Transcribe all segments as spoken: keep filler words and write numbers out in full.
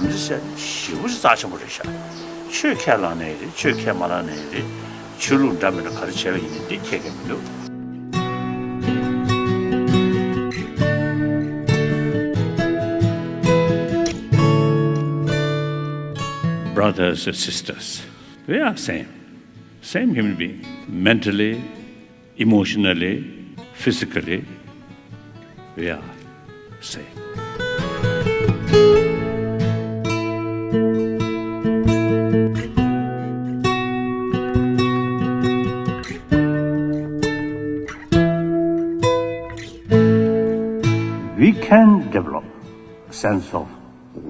འདི་ཟེར་ཞེ་པོ་ཅིག་རྩ་ཆེན་པོ་རེད་ཤག་ཆོས་ཁས་བླངས་ནའི་རེད། ཆོས་ཁས་མ་བླངས་ནའི་རེད། ཆོས་ལུགས་འདྲ་མི་འདྲ་ག་རེ་བྱས་པ་ཡིན་ནའི་འདི་ཁྱད་ཀྱང་མི་འདུག Brothers and sisters, we are same, same human being, mentally, emotionally, physically, we are same. We can develop a sense of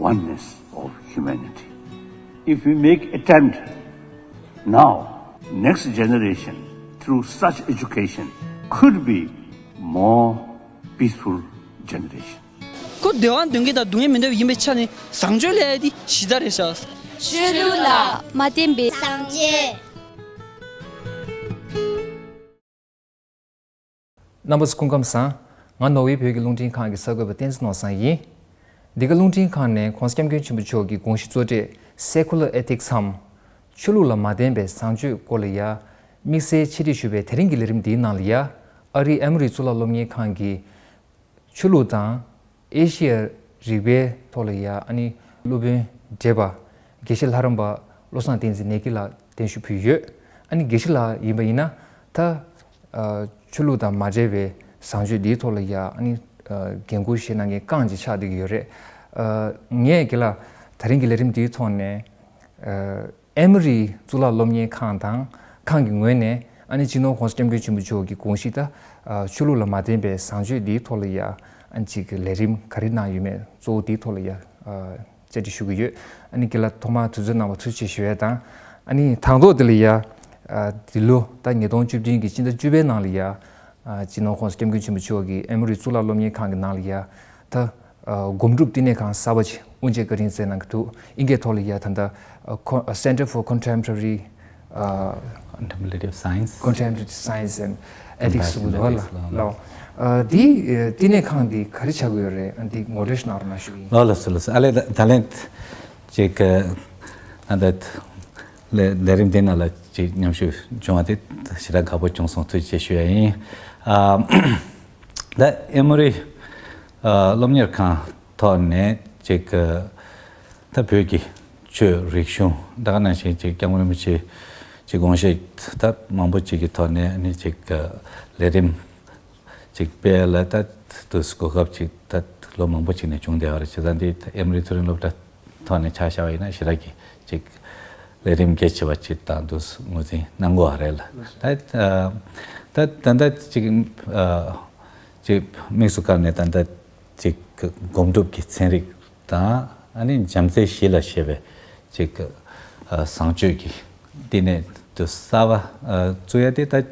oneness of humanity if we make attempt now. Next generation, through such education, could be more peaceful generation. ཁོ་བདེ་བ་འདོད་མཁན་དང་སྡུག་བསྔལ་མི་འདོད་པ་ཡིན་པའི་ཆ་ནས་བཟང་སྤྱོད་ལས་དེ་གཞི་རྩ་རེད་ཤག་ཆོས་ལུགས་ལ་མ་བརྟེན་པའི་བཟང་སྤྱོད། རྣམ་པ་ཚོ་སྐུ་ཁམས་བཟང་། ང་ནོར་ཝེ་བོད་ཀྱི་རླུང་འཕྲིན་ཁང་གི་གསར་འགོད་པ་བསྟན་འཛིན་ནོར་བཟང་ཡིན། འདི་ག་རླུང་འཕྲིན་ཁང་ནས་༸གོང་ས་༸སྐྱབས་མགོན་ཆེན་པོ་མཆོག་གི་དགོངས་གཞི་གཙོ་གྲས་Secular Ethics འམ། ཆོས་ལུགས་ལ་མ་བརྟེན་པའི་བཟང་སྤྱོད་སྐོར་ལ་ཡ། དམིགས་བསལ་ཆེད་སྒྲིག་ཞུས་པའི་དེ་རིང་གི་ལས་རིམ་འདིའི་ནང་ལ་ཡ། ཨ་རིའི་ཨེ་མོ་རི་གཙུག་ལག་སློབ་གཉེར་ཁང་གི་ཆོས་ལུགས་དང་ཨེ་ཤི་ཡ་རིག་པའི་ཐོག་ལ་ཡ་ཨ་ནི་སློབ་དཔོན་བགྲེས་པ་དགེ་བཤེས་ལྷ་རམས་པ་བློ་བཟང་བསྟན་འཛིན་ནེ་ཀི་ལགས་གདན་ཞུ་ཕུལ་ཡོད། ཨ་ནི་དགེ་བཤེས་ལགས་ཡིན་པ་ཡིན་ན་ད་ཨ་ཆོས་ལུགས་དང་མ་འབྲེལ་བའི་བཟང་སྤྱོད་འདིའི་ཐོག་ལ་ཡ་ཨ་ནི་ཨ་འགན་འཁུར་བཞེས་གནང་མཁན་རྐང་གཅིག་ཆགས་བསྡད་ཀྱི་ཡོད་རེད། ཨ་ངས་དགེ་ལགས་ད་རིང་གི་ལས་རིམ་འདིའི་ཐོག་ནས་ཨ། ཨེ་མོ་རིའི་གཙུག་ལག་སློབ་གཉེར་ཁང་དང་ཁང་གི་ངོས་ནས་ཨ་ནི་སྤྱི་ནོར་༸གོང་ས་༸སྐྱབས་མགོན་ཆེན་པོ་མཆོག་གི་དགོངས་གཞི་ད་ཨ་ཆོས་ལུགས་ལ་མ་བརྟེན་པའི་བཟང་སྤྱོད་འདིའི་ཐོག་ལ་ཡ་ཨ་ཅིག་ལས་རིམ་ག་རེ་གནང་ཡོད་མེད་གཙོ་བོ་འདིའི་ཐོག་ལ་ཡ་ཨ་བཅར་འདྲི་ཞུ་གི་ཡོད། ཨ་ནི་དགེ་ལགས་ཐོག་མར་དུས་ཚོད་གནང་བར་ཐུགས་རྗེ་ཆེ་ཞུ་ཡས་དང་ཨ་ནི་དང་ཐོག་དེ་ལ་ཡ་ཨ་འདི་ལོ་ད་ཉིས་སྟོང་བཅུ་བདུན་གྱི་སྤྱི་ཟླ་བཅུ་པའི་ནང་ལ་ཡ་ཨ་སྤྱི་ནོར་༸གོང་ས་༸སྐྱབས་མགོན་ཆེན་པོ་མཆོག་གིས་ཨེ་མོ་རི་གཙུག་ལག་སློབ་གཉེར་ཁང་གི་ནང་ལ་ཡ་ད། ཨ་སྒོམ་སྒྲུབ་བསྟི་གནས་ཁང་གསར་པ་ཅིག་དབུ་འབྱེད་བཀའ་དྲིན་སྩལ་གནང་གི་འདུག་ཨིན་སྐད་ཐོག་ལ་ཡ་ད་ལྟ་ཨ་ཁོ- Center for Contemporary ཨ། Contemplative Science. Contemporary Science and Ethics Comparative ཟེར་གྱི་འདུག་ལ་Ethics ལ་ལ། ཨ་འདི་ཨ་བསྟི་གནས་ཁང་འདི་ག་རེ་བྱ་དགོས་ཡོད་རེད། ཨ་འདི་ངོ་སྤྲོད་ཞིག་གནང་རོགས་གནང་ཞུ་གི་ཡིན། ལགས་ལགས་སོ་ལགས་སོ། ཨ་ལས་ད་ད་ལན་ཅིག་ཨ་ད་ལས་ལས་རིམ་འདི་ནང་ལ་ཅིག་མཉམ་ཞུགས་བྱུང་བ་དེ་ཞེ་དྲག་དགའ་པོ་བྱུང་སོང་། ཐུགས་རྗེ་ཆེ་ཞུ་ཡ་ཡིན། ཨ་ད་ཨེ་མོ་རི་ཨ་སློབ་གཉེར་ཁང་ཐོག་ནས་ཅིག་ཨ་ད་བོད་ཀྱི་ཆོས་རིག་གཞུང་ད་ག་ནང་བཞིན་ཅིག་སྐྱབས་མགོན་རིན་པོ་ཆེ་ཅིག་དགོངས་བཞེད་ད་མང་པོ་ཅིག་གི་ཐོག་ནས་ཨ་ནི་ཅིག་ཨ་ལས་རིམ་ཅིག་སྤེལ་ལ་ད་དུས་གོ་སྐབས་ཅིག་ད་ལོ་མང་པོ་ཅིག་ནས་བྱུང་བསྡད་པ་རེད། བྱས་ཙང་འདི་ཨེ་མོ་རི་མཐོ་རིམ་སློབ་གྲྭ་ཐོག་ནས་ཆ་བཞག་པ་ཡིན་ན་ཞེ་དྲག་གི་ཅིག་ལས་རིམ་གལ་ཆེ་བ་ཅིག་དང་དུ་ངོས་འཛིན་གནང་དགོས་པ་རེད་ལ། ད་ད་ད་ད་ཅིག་ཅིག་དམིགས་སུ་བཀར་ནས་ད་ད་ཅིག་སྒོམ་སྒྲུབ་ཀྱི་ཚན་རིག་དང་ཨ་ནི་བྱམས་བརྩེའི་གཞི་ལ་བྱས་པའི་ཅིག་བཟང་སྤྱོད་ཀྱི་བསྟི་གནས་དུ་གསར་པ་བཙུགས་ཡ་དེ་ད་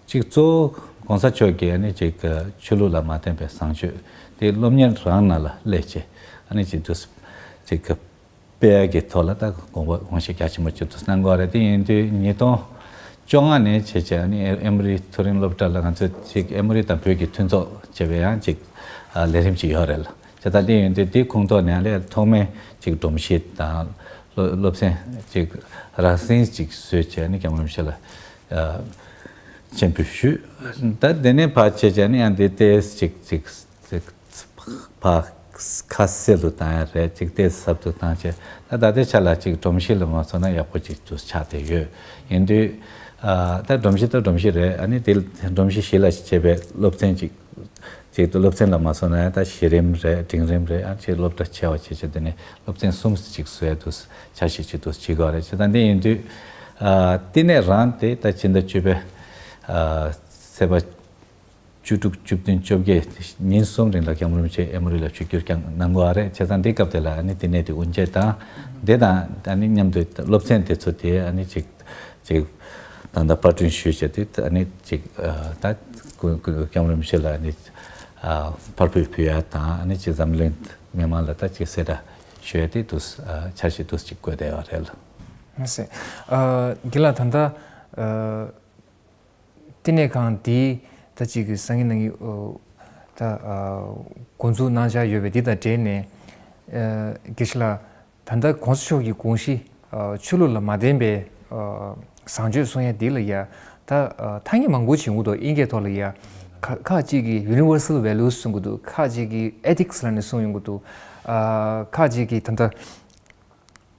ཅིག་གཙོ་བོ་གོང་ས་མཆོག་གིས་ཨ་ནི་ཅིག་ཆོས་ལུགས་ལ་མ་བརྟེན་པའི་བཟང་སྤྱོད་དེ་སློབ་གཉེར་རང་ནང་ལ་སླེབས་བྱས་ཨ་ནི་ཅིག་དུ་ཅིག་སྤེལ་ཡ་གི་ཐོག་ལ་ད་དགོངས་པ་དགོངས་བཞེད་རྒྱ་ཆེན་པོ་ཅིག་དུ་གནང་དགོས་རེད། དེ་ཡིན་དུས་ཉིས་སྟོང་བཅོ་ལྔ་ནས་བྱས་བྱས་ཨ་ནི་ཨེ་མོ་རི་མཐོ་རིམ་སློབ་གྲྭ་ལ་ང་ཚོས་ཅིག་ཨེ་མོ་རི་དང་བོད་ཀྱི་མཐུན་ཚོགས་བྱས་པའི་ཡང་ཅིག་ལས་རིམ་ཅིག་ཡོད་རེད་ལ། བྱས་ཙང་དེ་ཡིན་དུས་དེའི་ཁོངས་གཏོགས་ནས་ཨ་ལས་ཐོག་མའི་ཅིག་སྒྲོམ་གཞི་དང་སློབ་སློབ་ཚན་ཅིག་རགས་ཟིན་ཅིག་བཟོས་བྱས་ནས་སྐྱབས་མགོན་རིན་པོ་ཆེ་ལ་ཨ་སྤྱན་འབུལ་ཞུས། ད་དེ་ནས་ཕར་བྱས་བྱས་ནས་ཡང་དེ་ཏོག་ཙམ་ཅིག་ཅིག་ཅིག་ཕར་ཁ་གསལ་དུ་བཏང་ཡ་རེད། ཅིག་ཏོག་ཙམ་ཟབ་ཏུ་བཏང་བྱས་ད་ད་ལྟའི་ཆ་ལ་ཅིག་སྒྲོམ་གཞི་ལ་མ་སོང་ན་ཡག་པོ་ཅིག་ཏུ་ཆགས་བསྡད་ཡོད། ཡིན་དུས་ཨ་ད་སྒྲོམ་གཞི་ད་སྒྲོམ་གཞི་རེད། ཨ་ནི་དེ་སྒྲོམ་གཞི་གཞི་ལ་བྱས་པའི་སློབ་ཚན་ཅིག་ཅིག་ཏུ་སློབ་ཚན་ལ་མ་སོང་ན་ད་གཞི་རིམ་རེད། འབྲིང་རིམ་རེད། ཨ་ཅིག་སློབ་གྲྭ་ཆེ་བ་བྱས་བྱས་དེ་ནས་སློབ་ཚན་གསུམ་ཅིག་བཟོ་ཡ་དུ་འཆར་གཞི་ཅིག་ཏུ་བྱེད་དགོས་རེད། བྱས་ཙང་འདི་ཡིན་དུས་ཨ་བསྟི་གནས་རང་དེ་ད་ཕྱི་ཟླ་བཅུ་པའི་ཨ་ཚེས་པ་བཅུ་དྲུག་བཅུ་བདུན་བཅོ་བརྒྱད་ཉིན་གསུམ་རིང་ལ་སྐྱབས་མགོན་རིན་པོ་ཆེ་ཨེ་མོ་རི་ལ་ཆིབས་བསྒྱུར་བསྐྱངས་གནང་དགོས་པ་རེད། བྱས་ཙང་འདི་སྐབས་དེ་ལ་ཨ་ནི་བསྟི་གནས་དེ་དབུ་འབྱེད་དང་དེ་དང་ཨ་ནི་མཉམ་དུ་སློབ་ཚན་དེ་ཚོ་དེ་ཨ་ནི་ཅིག་ཅིག་ད་ལྟ་པར་སྐྲུན་ཞུས་བྱས་ཏེ་ཨ་ནི་ཅིག་ཨ་ད་སྐུ་སྐུ་སྐྱབས་མགོན་རིན་པོ་ཆེ་ལ་ཨ་ནི་ཨ་ཕར་ཕུལ་ཕུལ་ཡ་དང་ཨ་ནི་ཅིག་འཛམ་གླིང་མི་མང་ལ་ད་ཅིག་གསལ་བསྒྲགས་ཞུ་ཡ་དེ་དུས་ཨ་འཆར་གཞི་དུས་ཅིག་བཀོད་བསྡད་ཡོད་རེད་ལ། མ་ཟད་ཨ་དགེ་ལགས་ད་ལྟ་ཨ་བསྟི་གནས་ཁང་འདིའི་ད་ཅིག་གི་སང་ཉིན་གནངས་ཉིན་ཨོ་ད་ཨ་འགོ་འཛུགས་གནང་འཆར་ཡོད་པའི་འདི་དང་འབྲེལ་ནས་ཨ་དགེ་བཤེས་ལགས། ད་ལྟ་གོང་ས་མཆོག་གི་དགོངས་གཞི། ཨ། ཆོས་ལུགས་ལ་མ་བརྟེན་པའི། ཨ། བཟང་སྤྱོད་གསུང་ཡ་འདི་ལ་ཡ། ད། ཨ། ཐ་སྙད་མང་པོ་ཅིག་ཡོང་གི་འདུག་དབྱིན་སྐད་ཐོག་ལ་ཡ། ཁ་ཁ་ཅིག་གིས་universal values གསུང་གི་འདུག་ཁ་ཅིག་གིས་ethics ལབ་ནས་གསུང་ཡོང་གི་འདུག་ཨ། ཁ་ཅིག་གིས་ད་ལྟ།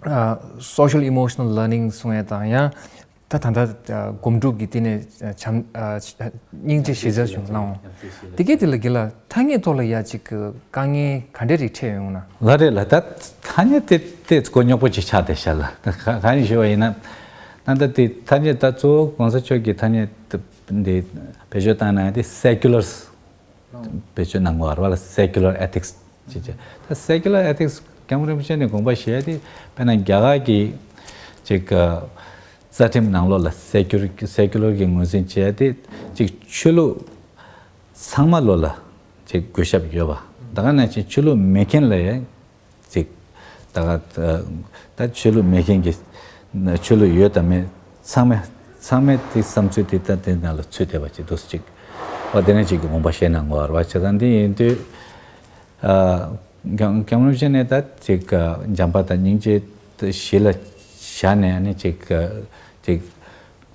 ཨ། social emotional learning གསུང་ཡ་དང་ཡང་། ད་ད་ལྟ་སྒོམ་སྒྲུབ་ཀྱི་དེ་ནས་བྱམས། ཨ། སྙིང་རྗེ་ཞི་བྱ་བྱུང་ལའང་། དེ་གས་དེ་ལ་དགེ་ལ་ཐ་སྙད་ཐོག་ལ་ཡ་ཅིག་དཀའ་ངལ་ག་འདྲ་རིགས་འཕྲད་ཡོང་ན། ལ་རེད་ལ། ད་ཐ་སྙད་དེ་དེ་གོ་རྙོག་པོ་ཅིག་ཆགས་བསྡད་ཤག་ལ། ད་ག་ག་ཡིན་ཞུ་བ་ཡིན་ན། ད་ད་དེ་ཐ་སྙད་ད་གཙོ་བོ་གོང་ས་མཆོག་གིས་ཐ་སྙད་འདི་བེད་སྤྱོད་བཏང་ན་དེ་secular བེད་སྤྱོད་གནང་དགོས་པ་རེད་བ་ལ། secular ethics ཅེས་བྱ། ད་secular ethics སྐྱབས་མགོན་རིན་པོ་ཆེ་ནས་དགོངས་པ་བཞེས་ཏེ། དཔེར་ན་རྒྱ་གར་གྱི་ཅིག་རྩ་ཁྲིམས་ནང་ལོགས་ལ་secular secular གྱི་ངོས་འཛིན་བྱས་ཏེ། ཅིག་ཆོས་ལུགས་ཚང་མ་ལོགས་ལ་ཅིག་གུས་ཞབས་ཡོད་པ། ད་ག་ནང་བཞིན་ཆོས་ལུགས་མེད་མཁན་ལ་ཡང་ཅིག་ད་ག་ད་ཆོས་ལུགས་མེད་མཁན་གྱི། ཆོས་ལུགས་ཡོད་དང་མེད་ཚང་མས་ཚང་མས་དེ་བསམ་ཚུལ་དེ་ད་དེ་ནང་ལ་ཚུད་བསྡད་པ་ཅིག་འདུག་ཅིག་འོ་དེ་ནས་ཅིག་དགོངས་པ་བཞེས་གནང་དགོས་པ་རེད་བ། བྱས་ཙང་འདི་ཡིན་དུས། ཨ། སྐྱབས་སྐྱབས་མགོན་རིན་པོ་ཆེ་ནས་ད་ཅིག་བྱམས་པ་དང་སྙིང་རྗེ་གཞི་ལ་བཞག་ནས། ཨ་ནི་ཅིག་ཅིག་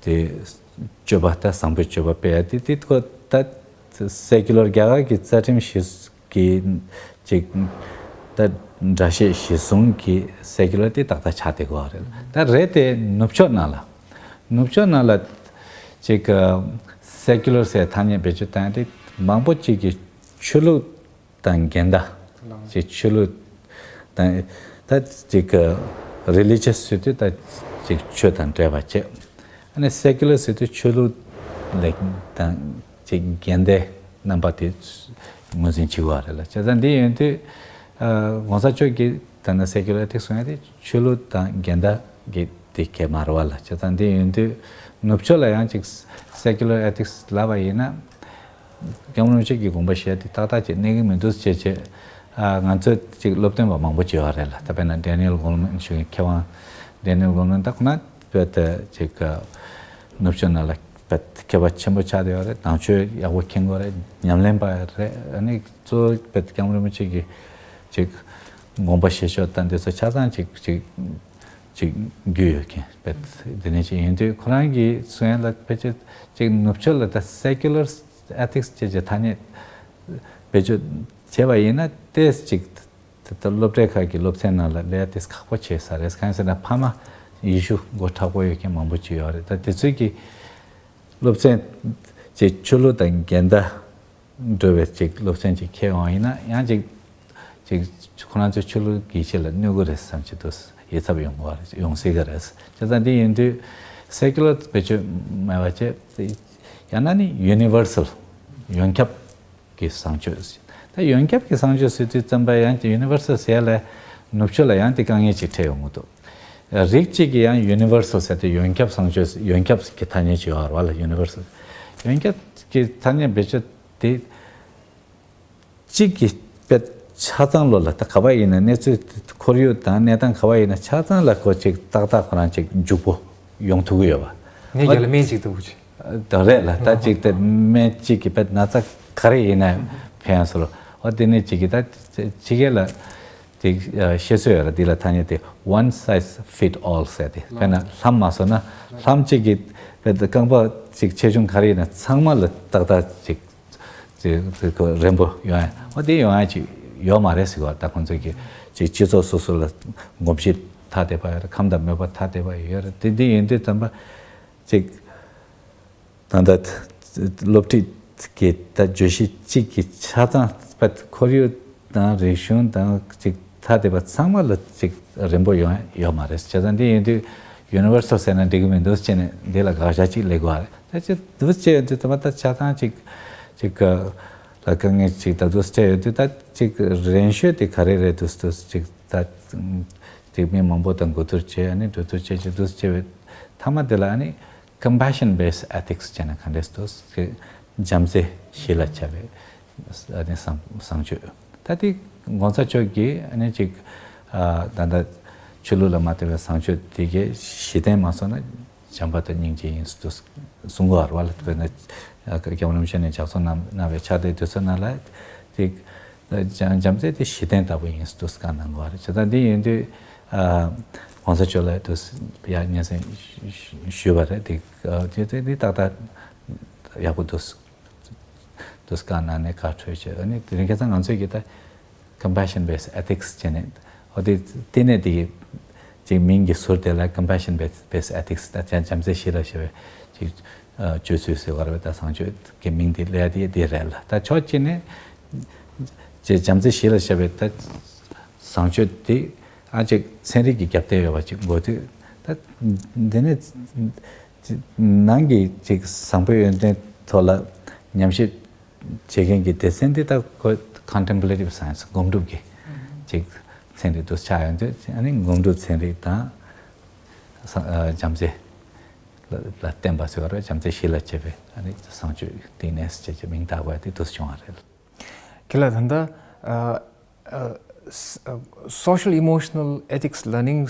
དེ་སྤྱོད་པ། ད་བཟང་པོའི་སྤྱོད་པ་སྤེལ་ཡ་དེ་དེ་ཁོ་ད་secular རྒྱ་གར་གྱི་རྩ་ཁྲིམས་གཞི་གི་ཅིག་ད་འདྲ་བཤད་གཞི་བཟུང་གི་secular དེ་ཏག་ཏག་ཆགས་བསྡད་ཀྱི་ཡོད་རེད། ད་རེད་དེ་ནུབ་ཕྱོགས་ནང་ལ། ནུབ་ཕྱོགས་ནང་ལ་ཅིག་secular ཟེར་ཐ་སྙད་བེད་སྤྱོད་བཏང་ཡ་དེ་མང་པོ་ཅིག་གིས་ཆོས་ལུགས་དང་འགལ་ཟླ། ཅིག་ཆོས་ལུགས་དང་། ད་ཅིག་religious ཟེར་དུས་ད་ཅིག་ཆོས་དང་འབྲེལ་བ་བྱས། ཨ་ནི་secular ཟེར་དུས་ཆོས་ལུགས་ལ་དང་ཅིག་འགལ་ཟླའི་རྣམ་པ་དེ་ངོས་འཛིན་བྱེད་དགོས་པ་རེད་ལ། བྱས་ཙང་འདི་ཡིན་དུས། ཨ། གོང་ས་མཆོག་གིས་ད་ནི་secular ethics གསུང་ཡ་དེ་ཆོས་ལུགས་དང་འགལ་ཟླ་གི་དེ་གས་མ་རེད་བ་ལ། བྱས་ཙང་འདི་ཡིན་དུས་ནུབ་ཕྱོགས་ལ་ཡང་ཅིག་secular ethics ལབ་པ་ཡིན་ན། སྐྱབས་མགོན་རིན་པོ་ཆེ་གི་དགོངས་པ་བཞེས་ཏེ་ཏག་ཏག་ཅིག་གནས་ཀྱི་མི་འདུག་ཅེས་བྱས། ཨ། ང་ཚོས་ཅིག་སློབ་སྟོན་པ་མང་པོ་བྱས་པ་རེད་ལ། ད་དཔེར་ན་Daniel Goleman ཞུ་མཁན། མཁས་དབང་Daniel Goleman ད་ཁོ་ན་དཔེ་དེ་ཅིག་ནུབ་ཕྱོགས་ནང་ལ་དཔེ་མཁས་པ་ཆེན་པོ་ཆགས་བསྡད་ཡོད་རེད། ནང་ཆོས་ཡག་པོ་མཁྱེན་གྱི་ཡོད་རེད། ཉམས་ལེན་པ་རེད། ཨ་ནི་གཙོ་བོ་དཔེ་སྐྱབས་མགོན་རིན་པོ་ཆེ་གི་ཅིག་དགོངས་པ་བཞེས་ཕྱོགས་དང་དེ་ཚོ་ཆ་ཚང་ཅིག་ཅིག་ཅིག་རྒྱུས་ཡོད་མཁན་དཔེ་དེ་ནས་ཅིག་ཡིན་དུས། ཁོ་རང་གིས་གསུང་ཡ་ལ་ཕལ་ཆེར་ཅིག་ནུབ་ཕྱོགས་ལ་ད་secular ethics ཅེས་བྱ་ཐ་སྙད་བེད་སྤྱོད་བྱས་པ་ཡིན་ན། ཏོག་ཙམ་ཅིག་ད་ལྟ་སློབ་གྲྭའི་ཁག་གི་སློབ་ཚན་ནང་ལ་སླེབས་ཏེ་ཁག་པོ་ཆགས་ས་རེད། གང་ཡིན་ཟེར་ན་ཕ་མ་ཡེ་ཤུ་མགོ་མཁྲེགས་པོ་ཡོད་མཁན་མང་པོ་ཅིག་ཡོད་རེད། ད་དེ་ཚོས་ཀྱི་སློབ་ཚན་ཅིག་ཆོས་ལུགས་དང་འགལ་ཟླ་འགྲོ་བའི་ཅིག་སློབ་ཚན་ཅིག་ཁྱེར་ཡོང་ཡིན་ན། ཡང་ཅིག་ཅིག་ཁོ་རང་ཚོའི་ཆོས་ལུགས་ཀྱི་ཆེད་ལ་གནོད་ཀྱི་རེད་བསམ་གྱི་འདུག་ཡིད་འཚབ་ཡོང་གི་རེད། ཡོང་སྲིད་ཀྱི་རེད། བྱས་ཙང་འདི་ཡིན་དུས་secular བེད་སྤྱོད་མེད་པ་བྱས། ཡང་ན་ནི་universal ཡོངས་ཁྱབ་ཀྱི་བཟང་སྤྱོད། ད་ཡོངས་ཁྱབ་ཀྱི་བཟང་སྤྱོད་ཟེར་དུས་ཙམ་པ་ཡང་universal ཟེར་ཡ་ལ་ནུབ་ཕྱོགས་ལ་ཡང་དེ་དཀའ་ངལ་ཅིག་འཕྲད་ཡོང་གི་འདུག་རིགས་གཅིག་གིས་ཡང་universal ཟེར་ཏེ་ཡོངས་ཁྱབ་བཟང་སྤྱོད། ཡོངས་ཁྱབ་ཀྱི་ཐ་སྙད་ཅིག་ཡོད་རེད་བ་ལ། universal ཡོངས་ཁྱབ་ཀྱི་ཐ་སྙད་བེད་སྤྱོད་དེ་གཅིག་གི་དཔེ་ཆ་ཚང་ལོ་ལ། ད་ག་བ་ཡིན་ན་གནས་ཚུལ་ཁོར་ཡུག་དང་གནས་སྟངས་ག་བ་ཡིན་ན་ཆ་ཚང་ལ་ཁོ་ཅིག་ཏག་ཏག་ཁོ་རང་ཅིག་འཇུག་པོ་ཡོང་ཐུབ་ཀྱི་ཡོད་པ། ངས་རྒྱ་ལ་སྨན་ཅིག་འདུག་ཅིག་ད་རེད་ལ། ད་ཅིག་དེ་སྨན་གཅིག་གི་དཔེ་ན་ཚ་ག་རེ་ཡིན་ན་ཕན་ཡོན་སོ་ལོ། འོ་དེ་ནས་ཅིག་གི་ད་ཅིག་གི་ལ་དེ་བཤད་སྲོལ་ཡོད་ར། འདི་ལ་ཐ་སྙད་དེ་one size fit all ཟེར་ཏེ། དཔེར་ན་ལྷམ་མ་བཟོ་ན་ལྷམ་གཅིག་གི་དཔེ་རྐང་པ་ཅིག་ཆེ་ཆུང་ག་རེ་ཡིན་ན་ཚང་མ་ལ་ཏག་ཏག་ཅིག་ཅིག་ཅིག་རན་པོ་ཡོང་ཡ། འོ་དེ་ཡོང་ཡ་ཅིག་ཡོད་མ་རེད་ཟེར་གི་བ། ད་ཁོང་ཚོ་གི་ཅིག་སྤྱི་ཚོགས་སོ་སོ་ལ་གོམས་གཤིས་ཐ་དད་པ་ཡོད་རེད། ཁམས་དང་མོས་པ་ཐ་དད་པ་ཡོད་རེད། དེ་འདི་ཡིན་དུས་ཙམ་པ་ཅིག་ད་ལྟ་སློབ་ཁྲིད་ཀྱི་ད་བརྗོད་གཞི་གཅིག་གི་ཆ་ཚང་པ་ཁོར་ཡུག་དང་རིག་གཞུང་དང་ཅིག་ཐ་དད་པ་ཚང་མ་ལ་ཅིག་རན་པོ་ཡོང་ཡ་ཡོད་མ་རེད། བྱས་ཙང་འདི་ཡིན་དུས་universal ཟེར་ན་འགྲིག་གི་མི་འདུག་ཅེས་ནས་འདི་ལ་དགག་བཞག་ཅིག་སླེབས་དགོས་རེད། ད་ཅིག་འདུག་བྱས་ཡོད་དུས་ད་མ་ད་ཆ་ཚང་ཅིག་ཅིག་ལ་དཀའ་ངལ་ཅིག་ད་འདུག་བྱས་ཡོད་དུས། ད་ཅིག་རན་ཤོས་དེ་ག་རེ་རེད་འདུག་འདུག་ཅིག་ད་ཅིག་མི་མང་པོ་དང་གོ་བསྡུར་བྱས། ཨ་ནི་གྲོས་བསྡུར་བྱས་ཅིག་འདུག་བྱས་པའི་མཐའ་མ་དེ་ལ་ཨ་ནི་compassion based ethics ཅེས་ན་ག་འདྲས་འདུག་ཅིག་བྱམས་བརྩེ་གཞི་ལ་བྱས་པའི་ཨ་ནི་བཟང་བཟང་སྤྱོད། ད་དེ་གོང་ས་མཆོག་གིས་ཨ་ནི་ཅིག་ཨ་ད་ལྟ་ཆོས་ལུགས་ལ་མ་ལྟོས་པའི་བཟང་སྤྱོད་དེ་གའི་གཞི་རྟེན་མ་སོང་ན་བྱམས་པ་དང་སྙིང་རྗེ་ཡིན་དུས་གསུང་གི་ཡོད་རེད་བ་ལ། དཔེར་ན་སྐྱབས་མགོན་རིན་པོ་ཆེ་ནས་ལྗགས་རྩོམ་གནང་གནང་བའི་ཕྱག་དེབ་དེ་ཚོ་ནང་ལ་དེ་བྱམས་བྱམས་བརྩེ་དེ་གཞི་རྟེན་ལྟ་བུ་ཡིན་དུས་བཀའ་གནང་གི་ཡོད་རེད། བྱས་ཙང་འདི་ཡིན་དུས་ ཨ། གོང་ས་མཆོག་ལ་དུ་ཡ་སྙན་སེང་ཞུས་པ་རེད། དེ་ཨ་དེ་དེ་དེ་ཏག་ཏག་ཡག་པོ་འདུག་འདུག་བཀའ་གནང་ནས་བཀའ་འཁྲོལ་བྱས། ཨ་ནི་དེ་རིང་ཁ་སང་ང་ཚོས་ཀྱི་ད་compassion based ethics བྱས་ནས། ཨོ་དེ་ལྟེ་གནས་དེ་གི་ཅིག་མིང་གི་ཟུར་དེ་ལ་compassion based ethics ད་བྱམས་བརྩེ་ཞི་ལ་ཞེས་པའི་ཅིག་ཨ་སྤྱོད་ཚུལ་ཟེར་བ་རེད། ད་བཟང་སྤྱོད་ཀྱི་མིང་དེ་ལས་དེ་དེ་རེད་ལ། ད་ཕྱོགས་གཅིག་ནས་ཅིག་བྱམས་བརྩེ་ཞི་ལ་ཞེས་པའི་ད་བཟང་སྤྱོད་དེ་ཨ་ཅིག་ཚན་རིག་གི་རྒྱབ་རྟེན་ཡོད་པ་ཅིག་དགོས་དུས། ད་འདི་ནས་ནང་གི་ཅིག་བཟང་པོའི་ཡོན་ཏན་ཐོག་ལ་ཉམས་ཞིབ་བྱེད་མཁན་གྱི་སྡེ་ཚན་འདི་ད་ཁོ་contemplative science སྒོམ་སྒྲུབ་ཀྱི་ཅིག་ཚན་རིག་ཏུ་ཆགས་ཡོང་དུས། ཨ་ནི་སྒོམ་སྒྲུབ་ཚན་རིག་དང་ས་ཨ་བྱམས་བརྩེ་ལ་ལ་བརྟེན་པ་ཟེར་བ་རེད། བྱམས་བརྩེ་ཞི་ལ་བྱེད་པའི་ཨ་ནི་བཟང་སྤྱོད་ལྟེ་གནས་ཟེར་བྱས་མིང་བཏགས་པ་དེ་འདུག་སེ་བྱུང་བ་རེད། ཁྱེད་ལ་ད་ལྟ་ཨ་ཨ་ས- ཨ་social emotional ethics learning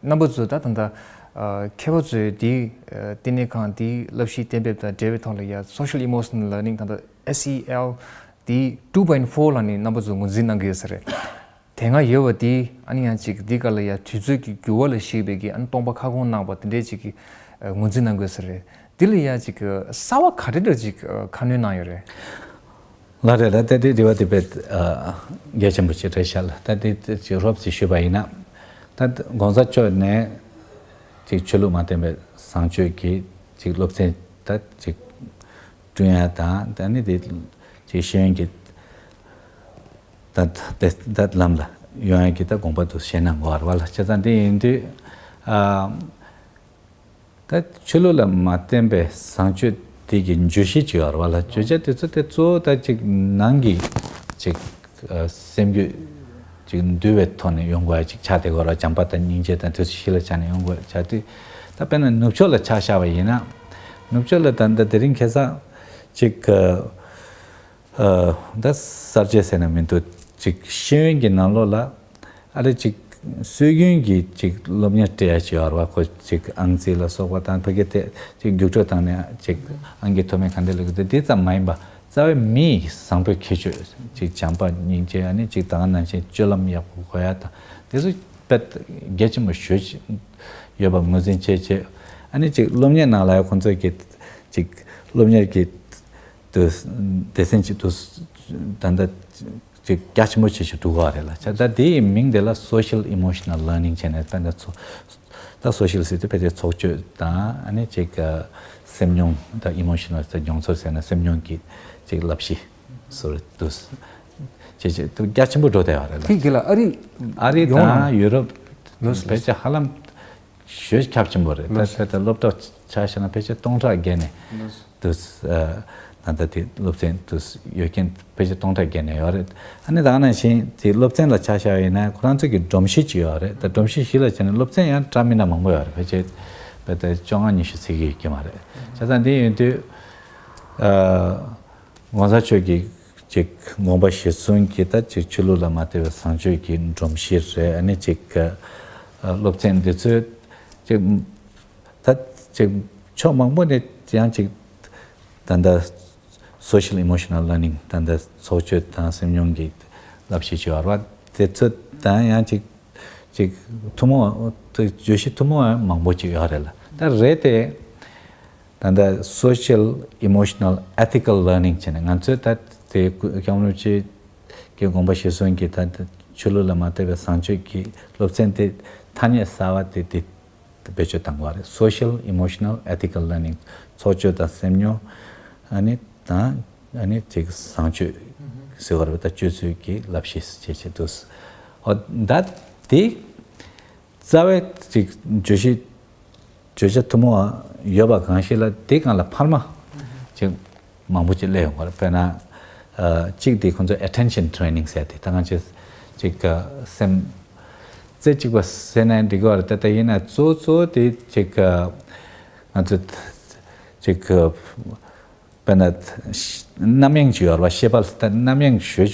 རྣམ་པ་ཚོས་ད་ད་ལྟ་ཨ་མཁས་པ་ཚོས་དེའི་ཨ་ལྟེ་གནས་ཁང་དེའི་བསླབ་གཞིའི་གཏན་འབེབས་དང་འབྲེལ་བའི་ཐོག་ལ་ཡ་social emotional learning ད་ལྟ་S E L དེ two point four ལ་ནི་རྣམ་པ་ཚོས་ངོས་འཛིན་གནང་གི་ཡོད་ས་རེད། དེ་སྔ་ཡོད་པ་དེ་ཨ་ནི་ཡང་ཅིག་འདི་ག་ལ་ཡ་དུས་ཚོད་ཀྱི་འགྱུར་བ་ལ་གཞིགས་པའི་གི་ཨ་ནི་སྟོང་པ་ཁ་སྐོང་གནང་པ་དེ་འདྲའི་ཅིག་གི་ཨ་ངོས་འཛིན་གནང་དགོས་ས་རེད། འདི་ལ་ཡ་ཅིག་གི་གསར་བ་ག་འདྲ་འདྲ་ཅིག་ཨ་ཁ་སྣོན་གནང་ཡོད་རེད། ལགས་རེད་ལགས། ད་དེ་དེ་བ་དེ་བས་ཨ་གལ་ཆེན་པོ་ཅིག་རེད་ཤག་ལགས། ད་དེ་དེ་ཅིག་རོབ་ཙམ་ཞུས་པ་ཡིན་ན། ད་གོང་ས་མཆོག་ནས་ཅིག་ཆོས་ལུགས་མ་བརྟེན་པའི་བཟང་སྤྱོད་ཀྱི་ཅིག་སློབ་ཚན་ད་ཅིག་བསྐྲུན་ཡ་དང་། ད་ནི་དེ་ཅིག་ཤེས་ཡོན་གྱི་ད་ད་ད་ལམ་ལ་ཡོང་ཡ་གི་ད་དགོངས་པ་དུ་བཞེས་གནང་དགོས་པ་རེད་བ་ལགས། བྱས་ཙང་དེ་ཡིན་དུས་ཨ་ད་ཆོས་ལུགས་ལ་མ་བརྟེན་པའི་བཟང་སྤྱོད་དེ་གི་བརྗོད་གཞི་ཅིག་ཡོད་རེད་བ་ལགས། བརྗོད་བྱ་དེ་ཚོ་དེ་གཙོ་བོ་ད་ཅིག་ནང་གི་ཅིག་ཨ་སེམས་རྒྱུད་ཅིག་འདུལ་བའི་ཐོག་ནས་ཡོང་དགོས་ཡ་ཅིག་ཆགས་བསྡད་ཡོད་རེད་བ། བྱམས་པ་དང་སྙིང་རྗེ་དང་དེ་ཚོ་ཞི་ལ་ཆགས་ནས་ཡོང་དགོས་ཆགས་དུས། ད་དཔེར་ན་ནུབ་ཕྱོགས་ལ་ཆ་བཞག་པ་ཡིན་ན། ནུབ་ཕྱོགས་ལ་ད་ལྟ་དེ་རིང་ཁ་སང་ཅིག་ཨ་ཨ་ད་གསར་བརྗེ་ཟེར་ན་མི་འདུག་ཅིག་ཤེས་ཡོན་གྱི་ནང་ལོགས་ལ་ཨ་རེ་ཅིག་སྲོལ་རྒྱུན་གྱི་ཅིག་སློབ་གཉེར་སྤྲད་ཡ་ཅིག་ཡོད་རེད་བ། ཁོ་ཅིག་ཨང་རྩིས་ལ་སོགས་པ་དང་ཕ་གི་དེ་ཅིག་རྒྱུགས་སྤྲོད་བཏང་ནས་ཅིག་ཨང་ཀི་མཐོ་དམན་ག་འདྲ་སླེབས་ཀྱི་འདུག་དེ་ཙམ་མ་ཡིན་པ། རྩ་བའི་མི་ཡི་བཟང་པོའི་ཁྱད་ཆོས་ཅིག་བྱམས་པ་སྙིང་རྗེ། ཨ་ནི་ཅིག་ད་ག་ནང་བཞིན་སྤྱོད་ལམ་ཡག་པོ་དགོས་ཡ་དང་། དེ་ཚོ་དཔེ་གལ་ཆེན་པོ་ཞེ་ཅིག་ཡོད་པ་ངོས་འཛིན་བྱས་བྱས། ཨ་ནི་ཅིག་སློབ་གཉེར་ནང་ལ་ཡང་ཁོང་ཚོས་ཀྱི་ཅིག་སློབ་གཉེར་གྱི་དུ་སྡེ་ཚན་ཅིག་ཏུ་ད་ལྟ་ཅིག་རྒྱ་ཆེན་པོ་བྱེད་ཆེད་འགྲོ་གི་རེད་ལགས། ད་ལྟ་དེའི་མིང་དེ་ལ་social emotional learning བྱས་ནས། དཔེར་ན་ཚོ་ད་social ཟེར་དུས་ཕལ་ཆེར་ཚོགས་སྤྱོད་དང་། ཨ་ནི་ཅིག་སེམས་མྱོང་ད་emotional ད་མྱོང་ཚོར་ཟེར་ན་སེམས་མྱོང་གི་ཅིག་བསླབ་གཞི་ཟུར་དུ་བྱེད་ཆེད་དུ་རྒྱ་ཆེན་པོ་འགྲོ་བསྡད་ཡོད་རེད་ལགས། དེ་གི་ལ་ཨ་རི་ཨ་རི་ཡོང་དང་ཡུ་རོབ་ལོས་ཕལ་ཆེར་ཧ་ལམ་ཞེ་ཁྱབ་ཆེན་པོ་རེད། ད་ལོས་ད་ལྟ་སློབ་གྲྭ་ཆ་བཞག་ན་ཕལ་ཆེར་སྟོང་ཕྲག་བརྒལ་ནས་ལོས་དུ་ཨ་ད་ལྟ་དེ་སློབ་ཚན་དུ་ཡོད་མཁན་ཕལ་ཆེར་སྟོང་ཕྲག་བརྒལ་ནས་ཡོད་རེད། ཨ་ནི་ད་ག་ནང་བཞིན་དེ་སློབ་ཚན་ལ་ཆ་བཞག་ཡིན་ན་ཁོ་རང་ཚོ་གི་སྒྲོམ་གཞི་ཅིག་ཡོད་རེད། ད་སྒྲོམ་གཞི་བཞི་ལ་བྱས་ན་སློབ་ཚན་ཡང་འདྲ་མི་འདྲ་མང་པོ་ཡོད་རེད། ཕལ་ཆེར་ཕལ་ཆེར་བཅོ་ལྔ་ཉི་ཤུ་ཚིག་གི་ཡོད་ཀྱི་མ་རེད། བྱས་ཙང་དེ་ཡིན་དུས་ཨ་གོང་ས་མཆོག་གིས་ཅིག་དགོངས་པ་གཞིར་བཟུང་གིས་ད་ཅིག་ཆོས་ལུགས་ལ་མ་ལྟོས་པའི་བཟང་སྤྱོད་ཀྱི་སྒྲོམ་གཞི་རེད། ཨ་ནི་ཅིག་ཨ་སློབ་ཚན་འདི་ཚོས་ཅིག་ད་ཅིག་ཕྱོགས་མང་པོ་ནས་ཡང་ཅིག་ད་ལྟ་social emotional learning ད་ལྟ་ཚོགས་སྤྱོད་དང་སེམས་མྱོང་གི་བསླབ་གཞི་ཅིག་ཡོད་རེད་བ། དེ་ཚོ་དང་ཡང་ཅིག་ཅིག་ཐུན་མོང་བརྗོད་གཞི་ཐུན་མོང་མང་པོ་ཅིག་ཡོད་རེད་ལགས། ད་རེད་དེ། ད་ལྟ་social emotional ethical learning བྱས་ནས་ང་ཚོས་ད་དེ་སྐྱབས་མགོན་རིན་པོ་ཆེ་གི་དགོངས་པ་གཞིར་བཟུང་གིས་ད་ཆོས་ལུགས་ལ་མ་ལྟོས་པའི་བཟང་སྤྱོད་ཀྱི་སློབ་ཚན་དེ་ཐ་སྙད་གསར་བ་དེ་དེ་བེད་སྤྱོད་བཏང་བ་རེད། social emotional ethical learning ཚོགས་སྤྱོད་དང་སེམས་མྱོང་ཨ་ནི་དང་ཨ་ནི་ཅིག་བཟང་སྤྱོད་ཟེར་བ་རེད། ད་སྤྱོད་ཚུལ་གྱི་བསླབ་གཞི་ཞེས་བྱས་འདུག་ཨོ་ད་དེ། རྩ་བའི་ཅིག་བརྗོད་གཞི་བརྗོད་བྱ་ཐུན་མོང་བ་ཡོད་པ་གང་ཞིག་ལ་དེ་སྒང་ལ་འཕར་མ་ཅིག་མང་པོ་ཅིག་སླེབས་ཡོང་བ་རེད། དཔེར་ན་ཨ་གཅིག་དེ་ཁོང་ཚོ་attention training ཟེར་དེ། ད་ང་ཚོས་ཅིག་སེམས་རྩེ་གཅིག་པ་ཟེར་ན་འགྲིག་གི་རེད། ད་ད་ཡིན་ན་གཙོ་གཙོ་དེ་ཅིག་ང་ཚོ་ཅིག་དཔེར་ན་རྣམ་གཡེང་ཅིག་ཡོད་རེད་བ། ཤེས་པ་ལ་ད་རྣམ་གཡེང་ཞེ་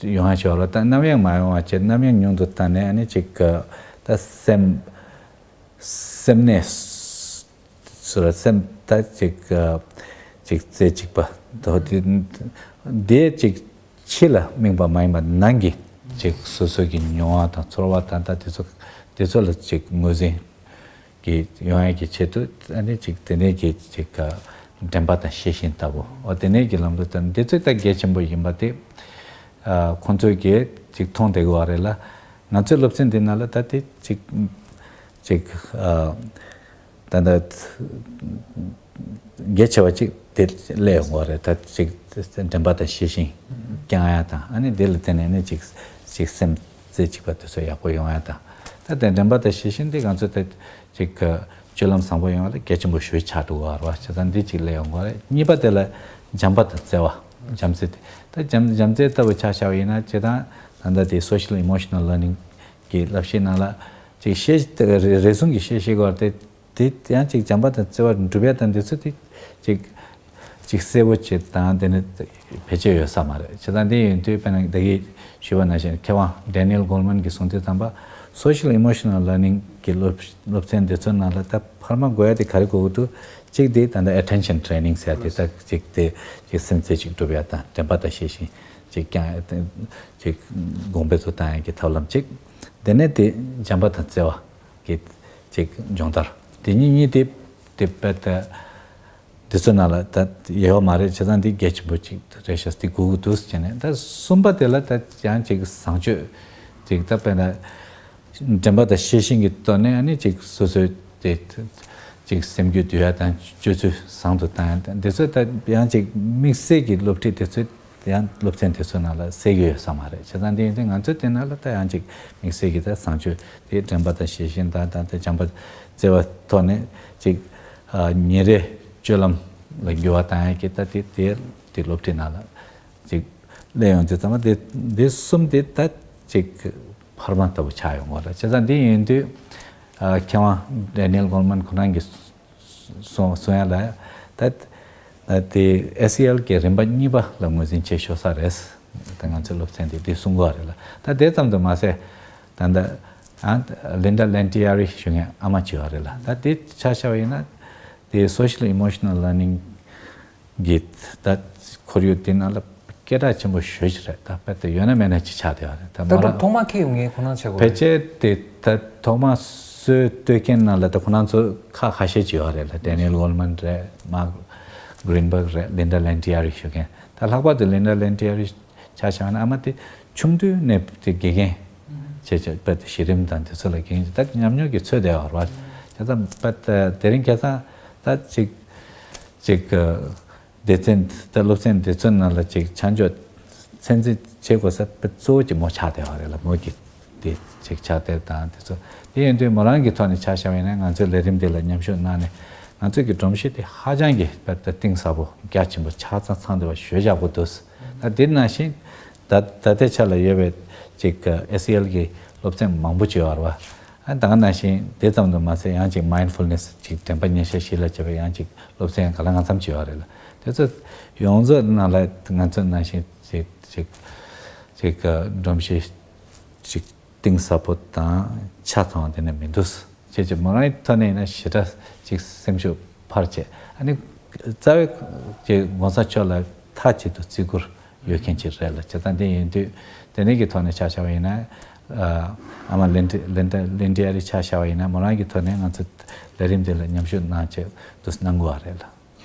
ཡོང་ཡ་ཅིག་ཡོད་རེད། ད་རྣམ་གཡེང་མ་ཡོང་བ་བྱས། རྣམ་གཡེང་ཉུང་དུ་བཏང་ནས་ཨ་ནི་ཅིག་ད་སེམས་སེམས་གནས་སུ་ལ་སེམས་ད་ཅིག་ཅིག་རྩེ་གཅིག་པ་དོ་དེ་དེ་ཅིག་ཕྱི་ལ་དམིགས་པ་མ་ཡིན་པ་ནང་གི་ཅིག་སོ་སོ་གི་མྱོང་བ་དང་ཚོར་བ་དང་ད་དེ་ཚོ་ དེ་ཚོ་ལ་ཅིག་ངོས་འཛིན་གྱི་ཡོང་ཡ་གི་ཆེད་དུ་ཨ་ནི་ཅིག་དེ་ནས་ཀྱི་ཅིག་དྲན་པ་དང་ཤེས་བཞིན་ལྟ་བུ། འོ་དེ་ནས་ཀྱི་ལམ་ལུགས་དང་འདི་ཚོ་ད་གལ་ཆེན་པོ་ཡིན་པ་དེ་ཁོང་ཚོས་ཀྱི་ཅིག་མཐོང་བསྡད་དགོས་པ་རེད་ལ། ང་ཚོའི་སློབ་ཚན་འདི་ནང་ལ་ད་དེ་ཅིག་ཅིག་ད་ལྟ་གལ་ཆེ་བ་ཅིག་དེ་སླེབས་ཡོང་གི་རེད། ད་ཅིག་དྲན་པ་དང་ཤེས་བཞིན་བསྐྱང་ཡ་དང་ཨ་ནི་དེ་ལ་བརྟེན་ནས་ནི་ཅིག་ཅིག་སེམས་རྩེ་གཅིག་པ་དེ་ཚོ་ཡག་པོ་ཡོང་ཡ་དང་། ད་དེ་དྲན་པ་དང་ཤེས་བཞིན་དེ་ང་ཚོ་ད་ཅིག་སྤྱོད་ལམ་བཟང་པོ་ཡོང་བ་ལ་གལ་ཆེན་པོ་ཞེ་པོ་ཆགས་འགྲོ་གི་རེད་བ། བྱས་ཙང་འདི་ཅིག་སླེབས་ཡོང་གི་རེད། གཉིས་པ་དེ་ལ་བྱམས་པ་དང་བརྩེ་བ། བྱམས་བརྩེ་དེ་ད་བྱམས་བྱམས་བརྩེ་ལྟ་བུ་ཆ་བཞག་པ་ཡིན་ན་སྤྱིར་བཏང་ད་ལྟ་དེ་social emotional learning གི་བསླབ་གཞིའི་ནང་ལ་ཅིག་ཤེས་རེ་ཟུང་གི་ཤེས་བྱེད་སྐོར་དེ། དེ་ཡང་ཅིག་བྱམས་པ་དང་བརྩེ་བ་འགྲུབ་ཡ་དང་འདི་ཚོ་དེ་ཅིག་ཅིག་གསལ་པོ་བྱེད་དང་དེ་ནི་བེད་སྤྱོད་ཡོད་ས་མ་རེད། བྱས་ཙང་འདི་ཡིན་དུས་དཔེར་ན་ད་གིན་ཞུས་པ་ནང་བཞིན་མཁས་དབང་Daniel Goleman གྱིས་གསུངས་དུས་ཙམ་པ་social emotional learning གི་སློབ་སློབ་ཚན་འདི་ཚོ་ནང་ལ་ད་འཕར་མ་དགོས་ཡ་དེ་ག་རེ་དགོས་ཀྱི་འདུག་གཅིག་དེ་ད་ལྟ་attention training ཟེར་ཡ་དེ་ད་གཅིག་དེ་ཅིག་སེམས་རྩེ་གཅིག་སྒྲུབ་ཡ་དང་དྲན་པ་དང་ཤེས་བཞིན་ཅིག་ཀྱང་ཅིག་དགོངས་པ་ཚོ་བཏང་ཡ་གི་ཐབས་ལམ་གཅིག་དེ་ནས་དེ་བྱམས་པ་དང་བརྩེ་བ། གི་ཅིག་སྦྱོང་བརྡར། དེ་གཉིས་གཉིས་དེ་དེ་དཔེ་དེ་འདི་ཚོ་ནང་ལ་ད་ཡོད་མ་རེད། བྱས་ཙང་འདི་གལ་ཆེན་པོ་ཅིག་རེད་ཤག་འདི་དགོས་ཀྱི་འདུག་ཟེར་ནས། ད་གསུམ་པ་དེ་ལ་ད་ཡང་ཅིག་བཟང་སྤྱོད་ཅིག་ད་དཔེར་ན་དྲན་པ་དང་ཤེས་བཞིན་གྱི་ཐོག་ནས་ཨ་ནི་ཅིག་སོ་སོའི་དེ་ཅིག་སེམས་རྒྱུད་འདུལ་ཡ་དང་སྤྱོད་ཚུལ་བཟང་དུ་བཏང་ཡ་དང་འདི་ཚོ་ད་ཡང་ཅིག་དམིགས་བསལ་གྱི་སློབ་ཁྲིད་དེ་ཚོ། ཡང་སློབ་ཚན་དེ་ཚོ་ནང་ལ་གསལ་གྱི་ཡོད་ས་མ་རེད། བྱས་ཙང་དེ་ཡིན་དུས་ང་ཚོའི་དེ་ནང་ལ་ད་ཡང་ཅིག་དམིགས་བསལ་གྱི་ད་བཟང་སྤྱོད་དེ་དྲན་པ་དང་ཤེས་བཞིན་དང་ད་ལྟ་བྱམས་པ་བརྩེ་བ་ཐོག་ནས་ཅིག་ཉིན་རེའི་སྤྱོད་ལམ་ལ་འགྱུར་བ་བཏང་ཡ་གི་ད་དེ་དེ་དེ་སློབ་ཁྲིད་ནང་ལ་ཅིག་སླེབས་ཡོང་དུས་ཙམ་པ་དེ་དེ་གསུམ་དེ་ད་ཅིག་འཕར་མ་ལྟ་བུ་ཆགས་ཡོང་གི་རེད། བྱས་ཙང་དེ་ཡིན་དུས་མཁས་དབང་Daniel Goleman ཁོ་རང་གིས། སོང་སོང་ཡ་ལ་ད་ད་དེ་ཨེ་སི་ཨེལ་གྱི་རིམ་པ་གཉིས་པ་ལ་ངོས་འཛིན་བྱེད་ཤོག་ས་རེད། ད་ང་ཚོའི་སློབ་ཚན་དེ་དེ་གསུང་གི་ཡོད་རེད་ལ། ད་དེ་ཙམ་དུ་མ་ཟད་ད་ད་ཨ་Linda Lantieri ཞུ་མཁན་ཨ་མ་ཅིག་ཡོད་རེད་ལ། ད་དེ་ཆ་བཞག་པ་ཡིན་ན་དེ་social emotional learning གི་ད་ཁོར་ཡུག་དེ་ནང་ལ་སྐད་གྲགས་ཆེན་པོ་ཞེ་ཅིག་རེད། ད་དཔེ་དེ་ཡོད་ན་མེད་ན་ཅིག་ཆགས་བསྡད་ཡོད་རེད། ད་ད་མོ་ལྟ་རང་ཐོག་མ་ཁྱེད་ཡོང་ངས་ཁོ་ན་བྱེད་དགོས་ཕལ་རེད། ཆེར་དེ་ད་ཐོག་མ་སྲོལ་གཏོད་མཁན་ནང་ལ་ད་ཁོ་རང་ཚོ་ཁག་ཁ་ཤས་ཅིག་ཡོད་རེད་ལ། Daniel Goleman རེད། Mark Greenberg རེད། Linda Lantieri ཞུ་མཁན། ད་ལྷག་པར་དུ་Linda Lantieri ཆ་བཞག་ན་ཨ་མ་དེ་ཆུང་དུས་ནས་དེ་དགེ་རྒན་བྱས་བྱས་དཔེ་དེ་གཞི་རིམ་དང་དེ་ཚོ་ལ་དགེ་རྒན་ད་ཉམས་མྱོང་གི་ཚོད་བསྡད་ཡོད་རེད་བ། བྱས་ཙང་དཔེ་དེ་རིང་ཁ་སང་ད་ཅིག་ཅིག་སྡེ་ཚན་ད་སློབ་ཚན་སྡེ་ཚན་ནང་ལ་ཅིག་ཆ་འཇོག་ཚད་འཛིན་བྱེད་དགོས་ས་དཔེ་གཙོ་བོ་ཅིག་མོ་ཆགས་བསྡད་ཡོད་རེད་ལ། མོ་གི་དེ་ཅིག་ཕྱག་དེབ་དང་དེ་ཚོ་དེ་ཡིན་དུས་མོ་རང་གི་ཐོག་ནས་ཆ་བཞག་པ་ཡིན་ན་ང་ཚོའི་ལས་རིམ་དེ་ལ་མཉམ་ཞུགས་གནང་ནས་ང་ཚོའི་གི་སྒྲོམ་གཞི་དེ་ཧ་ཅང་གི་དཔེ་ད་གཏིང་ཟབ་པོ་རྒྱ་ཆེན་པོ་ཆ་ཚང་ཚང་བསྡད་པ་ཞེ་པོ་ཅིག་ཡོད་འདུག་ད་དེ་ནང་བཞིན་ད་ད་ལྟའི་ཆ་ལ་ཡོད་པའི་ཅིག་ཨེ་སི་ཨེལ་གི་སློབ་ཚན་མང་པོ་ཅིག་ཡོད་རེད་བ། ཨ་ད་ག་ནང་བཞིན་དེ་ཙམ་དུ་མ་ཟད་ཡང་ཅིག་mindfulness ཅིག་དྲན་པ་ཉེར་ཞག་གཞི་ལ་བྱས་པའི་ཡང་ཅིག་སློབ་ཚན་ག་ལ་གང་འཚམ་ཅིག་ཡོད་རེད་ལ། དེ་ཚོ་ཡོངས་རྫོགས་ནང་ལ་ང་ཚོ་ནང་བཞིན་ཅིག་ཅིག་ཅིག་སྒྲོམ་གཞི་ཅིག་གཏིང་ཟབ་པོ་དང་ཆ་ཚང་བ་དེ་ནས་མི་འདུག་བྱས་ཙང་མོ་རང་གི་ཐོག་ནས་ཡིན་ན་ཞེ་དྲག་ཅིག་སེམས་ཤུགས་འཕར་བྱས། ཨ་ནི་རྩ་བའི་ཅིག་༸གོང་ས་མཆོག་ལ་མཐའ་གཅིག་ཏུ་བརྩི་བཀུར་ཡོད་མཁན་ཅིག་རེད་ལ། བྱས་ཙང་དེ་ཡིན་དུས་དེ་ནས་ཀྱི་ཐོག་ནས་ཆ་བཞག་པ་ཡིན་ན། ཨ་མ་ལིན་ཌི་ལིན་ཌི་ལིན་ཌི་ཨ་རི་ཆ་བཞག་པ་ཡིན་ན་མོ་རང་གི་ཐོག་ནས་ང་ཚོ་ལས་རིམ་དེ་ལ་མཉམ་ཞུགས་གནང་ཆེད་དུ་གནང་དགོས་པ་རེད་ལ།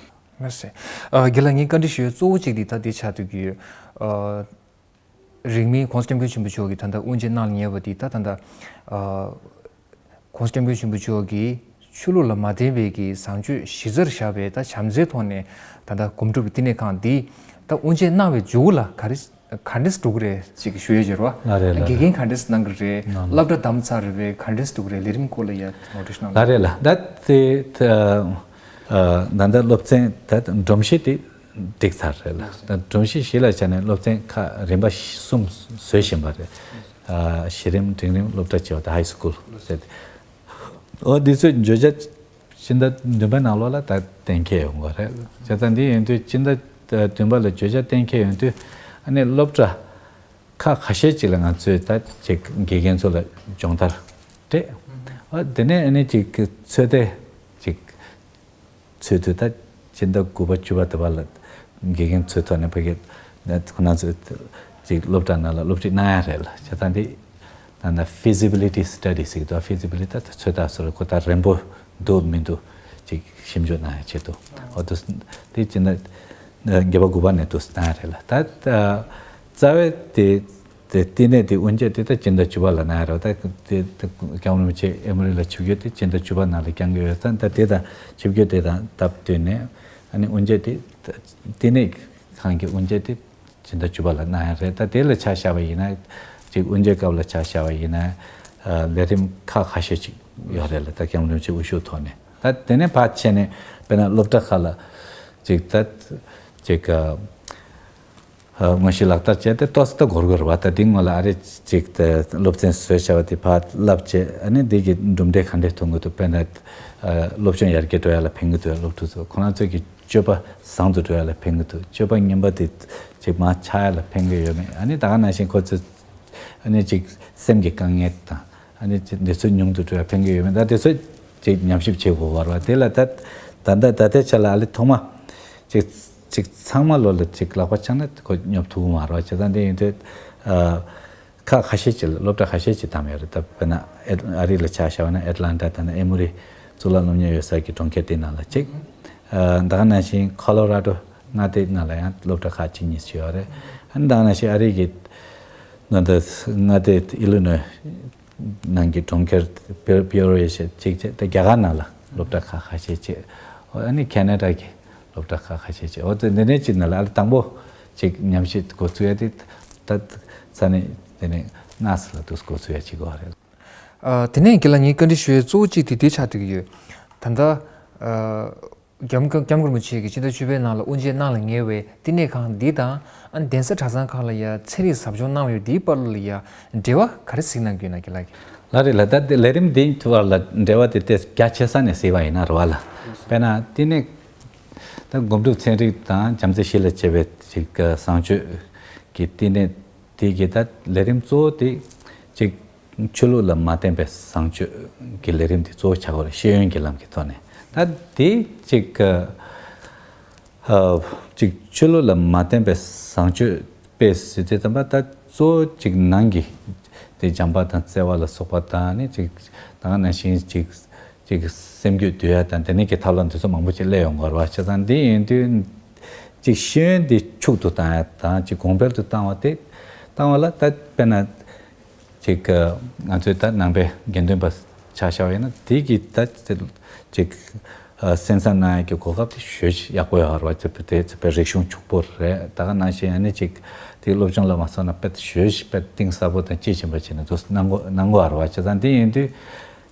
མ་ཟད། ཨ་རྒན་ལགས་ངས་བཀའ་འདྲི་ཞུ་ཡ་གཙོ་བོ་གཅིག་དེ་ད་དེ་ཆགས་འདུག་གི། ཨ་རིང་མིན་༸གོང་ས་༸སྐྱབས་མགོན་ཆེན་པོ་མཆོག་གིས་ད་ལྟ་དབུ་འབྱེད་གནང་ལ་ཉེ་བ་དེ་ད་ད་ལྟ་ཨ་༸གོང་ས་༸སྐྱབས་མགོན་ཆེན་པོ་མཆོག་གིས་ཆོས་ལུགས་ལ་མ་བརྟེན་པའི་གི་བཟང་སྤྱོད་གཞི་རྩར་བཞག་པའི་ད་བྱམས་བརྩེའི་ཐོག་ནས་ད་ལྟ་སྒོམ་སྒྲུབ་ཀྱི་བསྟི་གནས་ཁང་འདི་ད་དབུ་འབྱེད་གནང་བའི་མཇུག་ལ་ག་རེ་ག་འདྲས་འགྲོ་གི་རེད་ཅིག་ཞུ་ཡས་བྱེད་རོགས། ལ་རེད་ལ་དགེ་རྒན་ག་འདྲས་གནང་གི་རེད། ལ་ལ་སློབ་གྲྭ་བདམས་ཚར་རེད་པས་ག་འདྲས་འགྲོ་གི་རེད། ལས་རིམ་སྐོར་ལ་ཡ་ངོ་སྤྲོད་གནང་། ལ་རེད་ལ་ད་དེ་ད་ཨ་ད་ལྟ་སློབ་ཚན་ད་སྒྲོམ་གཞི་དེ་སྒྲིག་ཚར་རེད་ལ། ད་སྒྲོམ་གཞི་གཞི་ལ་བྱས་ནས་སློབ་ཚན་ཁག་རིམ་པ་གསུམ་བཟོས་བཞིན་པ་རེད། ཨ་གཞི་རིམ་འབྲིང་རིམ་སློབ་གྲྭ་བྱས་པ་དང་ཧའི་སི་ཀུལ་ཟེར་ཏེ། འོ་འདི་ཚོའི་བརྗོད་བྱ་སྤྱི་ཟླ་བདུན་པའི་ནང་ལོགས་ལ་ད་གཏན་འཁེལ་ཡོང་གི་རེད། བྱས་ཙང་འདི་ཡིན་དུས་སྤྱི་ཟླ་བདུན་པ་ལ་བརྗོད་བྱ་གཏན་འཁེལ་ཡོང་དུས་ཨ་ནི་སློབ་གྲྭ་ཁག་ཁ་ཤས་ཅིག་ལ་ང་ཚོས་ད་ཅིག་དགེ་རྒན་ཚོ་ལ་སྦྱོང་བརྡར་སྤྲད། འོ་དེ་ནས་ཨ་ནི་ཅིག་ཚོད་ལྟ་ཅིག་ཚོད་དུས་ད་སྤྱི་ཟླ་དགུ་པ་བཅུ་པ་དེ་བར་ལ་དགེ་རྒན་ཚོའི་ཐོག་ནས་ཕ་གི་ཁོ་ན་ཚོས་ཅིག་སློབ་གྲྭ་ནང་ལ་སློབ་ཁྲིད་གནང་ཡ་རེད་ལ། བྱས་ཙང་འདི་ ད་ལྟ་feasibility study ཟེར་གྱི་འདུག feasibility ད་ཚོད་ལྟ་ཟེར་ཁོ་ད་རན་པོ་འདུག་མི་འདུག་ཅིག་ཞིབ་འཇུག་གནང་ཡ་ཆེད་དུ་འོ་འདུག་དེ་ཅི་ན་འགྱུར་བ་དགུ་པ་ནས་འདུག་གནང་ཡ་རེད་ལ། ད་རྩ་བའི་དེ་དེ་བསྟི་གནས་དེ་དབུ་འབྱེད་དེ་ད་སྤྱི་ཟླ་བཅུ་པ་ལ་གནང་ཡ་རེད། ད་དེ་སྐྱབས་མགོན་རིན་པོ་ཆེ་ཨེ་མོ་རི་ལ་ཆིབས་བསྒྱུར་དེ་སྤྱི་ཟླ་བཅུ་པ་ནང་ལ་བསྐྱང་གི་ཡོད་ཙང་། ད་དེ་དང་ཆིབས་བསྒྱུར་དེ་དང་སྟབས་བསྟུན་ནས་ཨ་ནི་དབུ་འབྱེད་དེ་བསྟི་གནས་ཁང་གི་དབུ་འབྱེད་དེ་སྤྱི་ཟླ་བཅུ་པ་ལ་གནང་ཡ་རེད། ད་དེ་ལ་ཆ་བཞག་པ་ཡིན་ན་ཅིག་དབུ་འབྱེད་སྐབས་ལ་ཆ་བཞག་པ་ཡིན་ན་ལས་རིམ་ཁག་ཁ་ཤས་ཅིག་ཡོད་རེད་ལ། ད་སྐྱབས་མགོན་རིན་པོ་ཆེ་དབུ་བཞུགས་ཐོག་ནས་ད་དེ་ནས་ཕར་ཕྱིན་ནས་དཔེར་ན་སློབ་གྲྭ་ཁག་ལ་ཅིག་ད་ཅིག་དངོས་གཞི་ལག་བསྟར་བྱས་ཏེ་ཏོག་ཙམ་ད་འགོར་དགོས་རེད་པ། ད་འདི་སྔོན་ལ་ཨ་རི་ཅིག་ད་སློབ་ཚན་བཟོས་བྱ་བ་དེ་ཕར་བསླབ་བྱས་ཨ་ནི་འདི་གི་གྲུབ་འབྲས་ག་འདྲས་ཐོན་གི་འདུག་དཔེར་ན་སློབ་སྦྱོང་ཡར་རྒྱས་འགྲོ་ཡ་ལ་ཕན་གི་འདུག་སློབ་ཕྲུག་ཚོ་ཁོ་རང་ཚོ་གི་སྤྱོད་པ་བཟང་དུ་འགྲོ་ཡ་ལ་ཕན་གི་འདུག་སྤྱོད་པ་ངན་པ་དེ་ཅིག་མར་ཆག་ཡ་ལ་ཕན་གི་ཡོད་མེད། ཨ་ནི་ད་ག་ནང་བཞིན་ཁོ་ཚོ་ཨ་ནི་ཅིག་སེམས་ཀྱི་དཀའ་ངལ་དང་ཨ་ནི་ཅིག་འདི་ཚོ་ཉུང་དུ་འགྲོ་ཡ་ཕན་གི་ཡོད་མེད། ད་འདི་ཚོ་ཅིག་ཉམས་ཞིབ་བྱེད་དགོས་པ་རེད་པ། དེ་ལ་ད་ད་ལྟ་ད་ལྟའི་ཆ་ལ་ཨ་ལེ་ཐོག་མ་ཅིག་ཅིག་ཚང་མ་ལོ་ལ་ཅིག་ལག་པ་འཆང་ན་ཁོ་སྙོབ་ཐུབ་ཀྱི་མ་རེད་པ། བྱས་ཙང་དེ་ཡིན་དུས་ཨ། ཁག་ཁ་ཤས་ཅིག་ལ་སློབ་གྲྭ་ཁ་ཤས་ཅིག་བདམས་ཡོད་རེད། ད་དཔེར་ན་ཨེ་ཨ་རི་ལ་ཆ་བཞག་པ་ན་ཨེ་ཊ་ལན་ཊ་དང་ཨེ་མོ་རི་གཙུག་ལག་སློབ་གཉེར་ཡོད་ས་གི་གྲོང་ཁྱེར་དེ་ནང་ལ་གཅིག་ཨ་ད་ག་ནང་བཞིན་ཁོ་ལོ་ར་ཌོ་མངའ་སྡེ་ནང་ལ་ཡང་སློབ་གྲྭ་ཁག་གཅིག་གཉིས་ཤིག་ཡོད་རེད། ཨ་ནི་ད་ག་ནང་བཞིན་ཨ་རི་གི་ནང་དུ་མངའ་སྡེ་ཨི་ལི་ནོའི་ནང་གི་གྲོང་ཁྱེར་པི་པི་ཨོ་ཡ་ཞིག་གཅིག་བྱས། ད་རྒྱ་གར་ནང་ལ་སློབ་གྲྭ་ཁག་ཁ་ཤས་བྱས། ཨ་ནི་ཁེ་ན་ཌ་གི་སློབ་གྲྭ་ཁག་ཁ་ཤས་བྱས། འོ་དེ་འདི་འདྲའི་ཅིག་ནང་ལ་ཨ་ལེ་དང་པོ་ཅིག་ཉམས་ཞིབ་འགོ་ཚུགས་ཡ་དེ་ད་ས་གནས་དེ་ནས་ནགས་ལ་དུ་འགོ་ཚུགས་ཡ་ཅིག་ཡོད་རེད། ཨ། དེ་ནས་རྒན་ལགས་ངས་བཀའ་འདྲི་ཞུ་ཡས་གཙོ་བོ་གཅིག་དེ་དེ་ཆགས་བསྡད་ཀྱི་ཡོད། ད་ལྟ་ཨ། སྐྱབས་སྐྱབས་མགོན་རིན་པོ་ཆེ་གིས་སྤྱི་ཟླ་བཅུ་པའི་ནང་ལ་དབུ་འབྱེད་གནང་ལ་ཉེ་བའི་བསྟི་གནས་ཁང་འདི་དང་ཨ་ནི་གདན་ས་གྲྭ་ཚང་ཁག་ལ་ཡ་ཚན་རིག་ཟབ་སྦྱོང་གནང་བའི་འདིའི་བར་ལ་ཡ་འབྲེལ་བ་ག་རེ་གཟིགས་གནང་གི་ཡོད་ན་རྒན་ལགས་ཀྱིས། ལགས་རེད་ལགས། ད་དེ་ལས་རིམ་འདིའི་བར་ལ་འབྲེལ་བ་དེ་ཏོག་ཙམ་རྒྱ་ཆེ་ས་ནས་གཟིགས་པ་ཡིན་ན་རེད་པ་ལགས། དཔེར་ན་བསྟི་གནས་ད་སྒོམ་སྒྲུབ་ཚན་རིག་དང་བྱམས་བརྩེ་ཞི་ལ་བཅས་པའི་ཅིག་བཟང་སྤྱོད་ཀྱི་བསྟི་གནས་དེ་གི་ད་ལས་རིམ་གཙོ་བོ་དེ་ཅིག་ཆོས་ལུགས་ལ་མ་བརྟེན་པའི་བཟང་སྤྱོད་ཀྱི་ལས་རིམ་དེ་གཙོ་བོ་ཆགས་ཀྱི་ཡོད་རེད། ཤེས་ཡོན་གྱི་ལམ་གྱི་ཐོག་ནས། ད་དེ་ཅིག་ཨ་ཅིག་ཆོས་ལུགས་ལ་མ་བརྟེན་པའི་བཟང་སྤྱོད་དཔེ་ཟེར་དུས་ཙམ་པ་ད་གཙོ་བོ་ཅིག་ནང་གི་དེ་བྱམས་པ་དང་བརྩེ་བ་ལ་སོགས་པ་དང་ནི་ཅིག་ད་ག་ནང་བཞིན་ཅིག་ཅིག་སེམས་རྒྱུད་འདུལ་ཡ་དང་དེ་ནས་ཀྱི་ཐབས་ལམ་དེ་ཚོ་མང་པོ་ཅིག་སླེབས་ཡོང་གི་ཡོད་རེད་པ། བྱས་ཙང་འདི་ཡིན་དུས་ཅིག་ཤེས་ཡོན་འདི་ཕྱུག་ཏུ་བཏང་ཡ་དང་ཅིག་གོང་འཕེལ་དུ་བཏང་བ་དེ་བཏང་བ་ལ་ད་དཔེར་ན་ཅིག་ང་ཚོའི་ད་ནང་པའི་དགེ་འདུན་པ་ཆ་བཞག་པ་ཡིན་ན་དེ་གི་ད་ཅིག་གསན་བསམ་གནང་ཡ་གི་གོ་སྐབས་དེ་ཞེ་ཅིག་ཡག་པོ་ཡོད་རེད་པ། དེ་དཔེ་རིག་གཞུང་ཕྱུག་པོ་རེད། ད་ག་ནང་བཞིན་ཨ་ནི་ཅིག་དེ་སློབ་སྦྱོང་ལ་མ་སོང་ན་དཔེ་ཞེ་ཅིག་དཔེ་གཏིང་ཟབ་པོ་དང་དཔྱིས་ཕྱིན་པ་བྱས་ནས་འདུག་གནང་གོ་གནང་གོ་ཡོད་རེད་པ། བྱས་ཙང་དེ་ཡིན་དུས།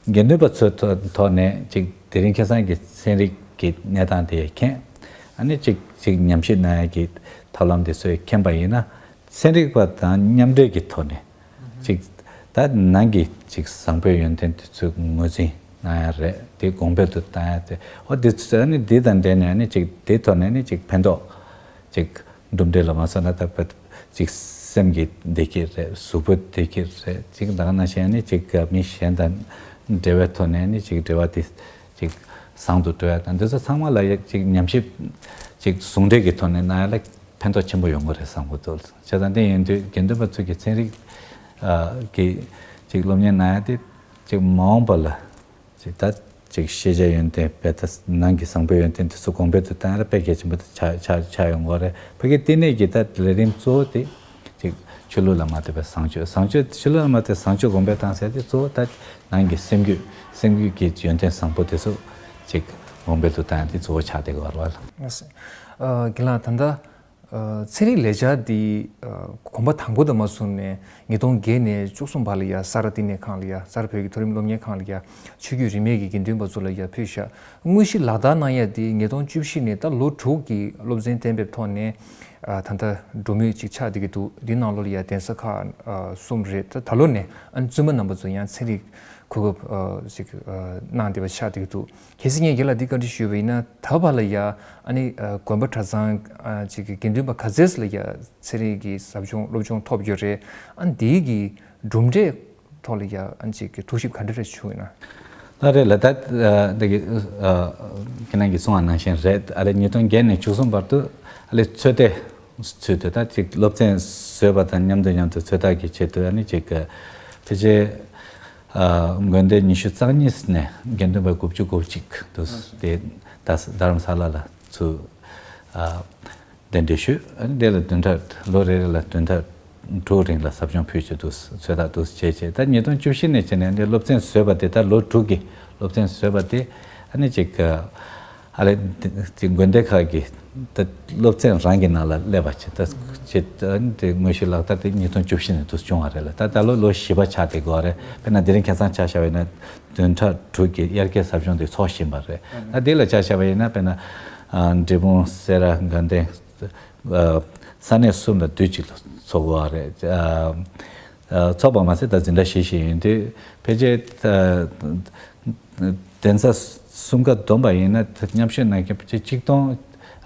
དགེ་འདུན་པ་ཚོའི་ཐོག་ཐོག་ནས་ཅིག་དེ་རིང་ཁ་སང་གི་ཚན་རིག་གི་གནས་སྟངས་དེ་མཁྱེན། ཨ་ནི་ཅིག་ཅིག་ཉམས་ཞིབ་གནང་ཡ་གི་ཐབས་ལམ་དེ་ཚོ་མཁྱེན་པ་ཡིན་ན་ཚན་རིག་པ་དང་མཉམ་འབྲེལ་གྱི་ཐོག་ནས་ཅིག་ད་ནང་གི་ཅིག་བཟང་པོའི་ཡོན་ཏན་དེ་ཚོ་ངོས་འཛིན་གནང་ཡ་རེད། དེ་གོང་འཕེལ་དུ་བཏང་ཡ་དེ་འོ་དེ་ཚོ་ཨ་ནི་དེ་དང་འབྲེལ་ནས་ཨ་ནི་ཅིག་དེའི་ཐོག་ནས་ཨ་ནི་ཅིག་ཕན་ཐོགས་ཅིག་གྲུབ་འབྲས་ལ་མ་སོང་ན་ད་ཕར་ཅིག་སེམས་ཀྱི་བདེ་སྐྱིད་རེད། གཟུགས་པོ་བདེ་སྐྱིད་རེད། ཅིག་ད་ག་ནང་བཞིན་ནི་ཅིག་མི་གཞན་དང་འབྲེལ་བའི་ཐོག་ནས་ནི་ཅིག་འབྲེལ་བ་དེ་ཅིག་བཟང་དུ་འགྲོ་ཡ་དང་འདི་ཚོ་ཚང་མ་ལ་ཡ་ཅིག་ཉམས་ཞིབ་ཅིག་ཟུང་འབྲེལ་གྱི་ཐོག་ནས་གནང་ཡ་ལ་ཕན་ཐོགས་ཆེན་པོ་ཡོང་གི་རེད་བསམ་གྱི་འདུག་བྱས་ཙང་དེ་ཡིན་དུས་དགེ་འདུན་པ་ཚོ་གི་ཚན་རིག་གི་ཅིག་སློབ་གཉེར་གནང་ཡ་དེ་ཅིག་མ་འོངས་པ་ལ། ཅིག་ད་ཅིག་ཤེས་བྱ་ཡོན་ཏན་དཔེ་ད་ནང་གི་བཟང་པོའི་ཡོན་ཏན་དེ་ཚོ་གོང་འཕེལ་དུ་བཏང་ཡ་ལ་དཔེ་གལ་ཆེན་པོ་དེ་ཆགས་ཆགས་ཆགས་ཡོང་གི་རེད། ཕ་གི་བསྟི་གནས་ཀྱི་ད་ལས་རིམ་གཙོ་བོ་དེ་ཅིག་ཆོས་ལུགས་ལ་མ་བརྟེན་པའི་བཟང་སྤྱོད་བཟང་སྤྱོད་ཆོས་ལུགས་ལ་མ་བརྟེན་བཟང་སྤྱོད་གོང་འཕེལ་བཏང་ཟེར་དེ་གཙོ་བོ་ད་ནང་གི་སེམས་རྒྱུད་སེམས་རྒྱུད་ཀྱི་ཡོན་ཏན་བཟང་པོ་དེ་ཚོ་ཅིག་གོང་འཕེལ་དུ་བཏང་ཡ་དེ་གཙོ་བོ་ཆགས་བསྡད་ཀྱི་ཡོད་རེད་པ། ལགས་སོ། ཨ། རྒན་ལགས་ད་ལྟ། ཚན་རིག་ལས་འཆར་འདི་གོམ་པ་དང་པོ་དང་མ་བཟུང་ནས་ཉིས་སྟོང་བརྒྱད་ནས་བཅུ་གསུམ་བར་ལ་ཡ་ས་རཱ་བསྟི་གནས་ཁང་ལ་ཡ་ས་རཱ་བོད་ཀྱི་མཐོ་རིམ་སློབ་གཉེར་ཁང་ལ་ཡ་ཆོས་བརྒྱུད་རིས་མེད་ཀྱི་དགེ་འདུན་པ་ཚོ་ལ་ཡ་ཕུལ་བཞག་དངོས་གཞི་ལག་བསྟར་གནང་ཡ་འདི་ཉིས་སྟོང་བཅུ་བཞི་ནས་ད་ལོ་དྲུག་གི་སློབ་ཚན་གཏན་འབེབས་ཐོག་ནས་ད་ལྟ་འགྲོ་མུས་ཅིག་ཆགས་བསྡད་ཀྱི་འདུག་འདི་ནང་ལོགས་ལ་ཡ་གདན་ས་ཁག་གསུམ་རེད། ད་ད་ལོ་ནས་ཨ་ནི་བཙུན་མ་རྣམ་པ་ཚོ་ཡང་ཚན་རིག་གོ་སྐབས་ཅིག་གནང་བསྡད་པ་ཆགས་བསྡད་ཀྱི་འདུག་གལ་སྲིད་ངས་རྒན་ལགས་འདི་བཀའ་འདྲི་ཞུས་པ་ཡིན་ན་ད་བར་ལ་ཡ་ཨ་ནི་དགོན་པ་གྲྭ་ཚང་ཅིག་གི་དགེ་འདུན་པ་ག་ཚད་ལ་ཡ་ཚན་རིག་གི་ཟབ་སྦྱོང་སློབ་སྦྱོང་ཐོབ་ཡོད་རེད། ཨ་ནི་འདིའི་གི་གྲུབ་འབྲས་ཐོག་ལ་ཡ་ཨ་ནི་ཅིག་གི་ཐུགས་ཞིབ་ག་འདྲ་རེ་བྱུང་ཡོད་ན། ལགས་རེད་ལགས། ད་འདི་གི་ཁྱེད་རང་གིས་གསུངས་པ་ནང་བཞིན་རེད། ཨ་ལེ་ཉིས་སྟོང་བརྒྱད་ནས་བཅུ་གསུམ་བར་དུ་ཨ་ལེ་ཚོད་ལྟའི་ཚུལ་དུ་ད་ཅིག་སློབ་ཚན་བཟོས་པ་དང་མཉམ་དུ་མཉམ་དུ་ཚོད་ལྟ་གི་ཆེད་དུ་ཨ་ནི་ཅིག་ ཕལ་ཆེར་ཨ་དགོན་སྡེ་ཉི་ཤུ་རྩ་གཉིས་ནས་དགེ་འདུན་པ་དགུ་བཅུ་གོ་གཅིག་དུ་དེ་ད་རྡ་རམ་ས་ལ་ལ་ཚུར་ཨ་གདན་འདྲེན་ཞུས། ཨ་ནི་དེ་ལ་བདུན་ཕྲག་ལོ་རེ་རེ་ལ་བདུན་ཕྲག་དྲུག་རིང་ལ་ཟབ་སྦྱོང་ཕུལ་ཆེད་དུ་ཚོད་ལྟ་དུ་བྱས་བྱས། ད་ཉིས་སྟོང་བཅུ་བཞི་ནས་བྱས་ནས་འདི་སློབ་ཚན་བཟོས་པ་དེ། ད་ལོ་དྲུག་གི་སློབ་ཚན་བཟོས་པ་དེ། ཨ་ནི་ཅིག་ཨ་ལེ་དེ་དགོན་སྡེ་ཁག་གི་ད་སློབ་ཚན་རང་གི་ནང་ལ་སླེབས་པ་བྱས། ད་ཅིག་ཨ་ནི་དེ་དངོས་གཞི་ལག་བསྟར་དེ་ཉིས་སྟོང་བཅུ་བཞི་ནས་དུ་བྱུང་བ་རེད་ལ། ད་ད་ལོ་ལོ་བཞི་པ་ཆགས་བསྡད་ཡོད་རེད། དཔེར་ན་དེ་རིང་ཁ་སང་ཆ་བཞག་པ་ཡིན་ན་བདུན་ཕྲག་དྲུག་གི་དབྱར་ཁའི་ཟབ་སྦྱོང་དེ་ཚོགས་བཞིན་པ་རེད། ད་དེ་ལ་ཆ་བཞག་པ་ཡིན་ན་དཔེར་ན་ཨ་འབྲས་སྤུངས་སེ་ར་དགའ་ལྡན་ཨ་ས་གནས་གསུམ་དང་དུས་གཅིག་ལ་ཚོགས་ཡོད་རེད། ཨ་ཨ་ཚོགས་པ་མ་ཟད་ད་འཛིན་གྲྭ་བཞི་བཞི་ཡིན་དུས་ཕལ་ཆེར་ཨ་གདན་ས་གསུམ་ཀ་བསྡོམས་པ་ཡིན་ན་མཉམ་ཞུགས་གནང་མཁན་ཕལ་ཆེར་ཆིག་སྟོང་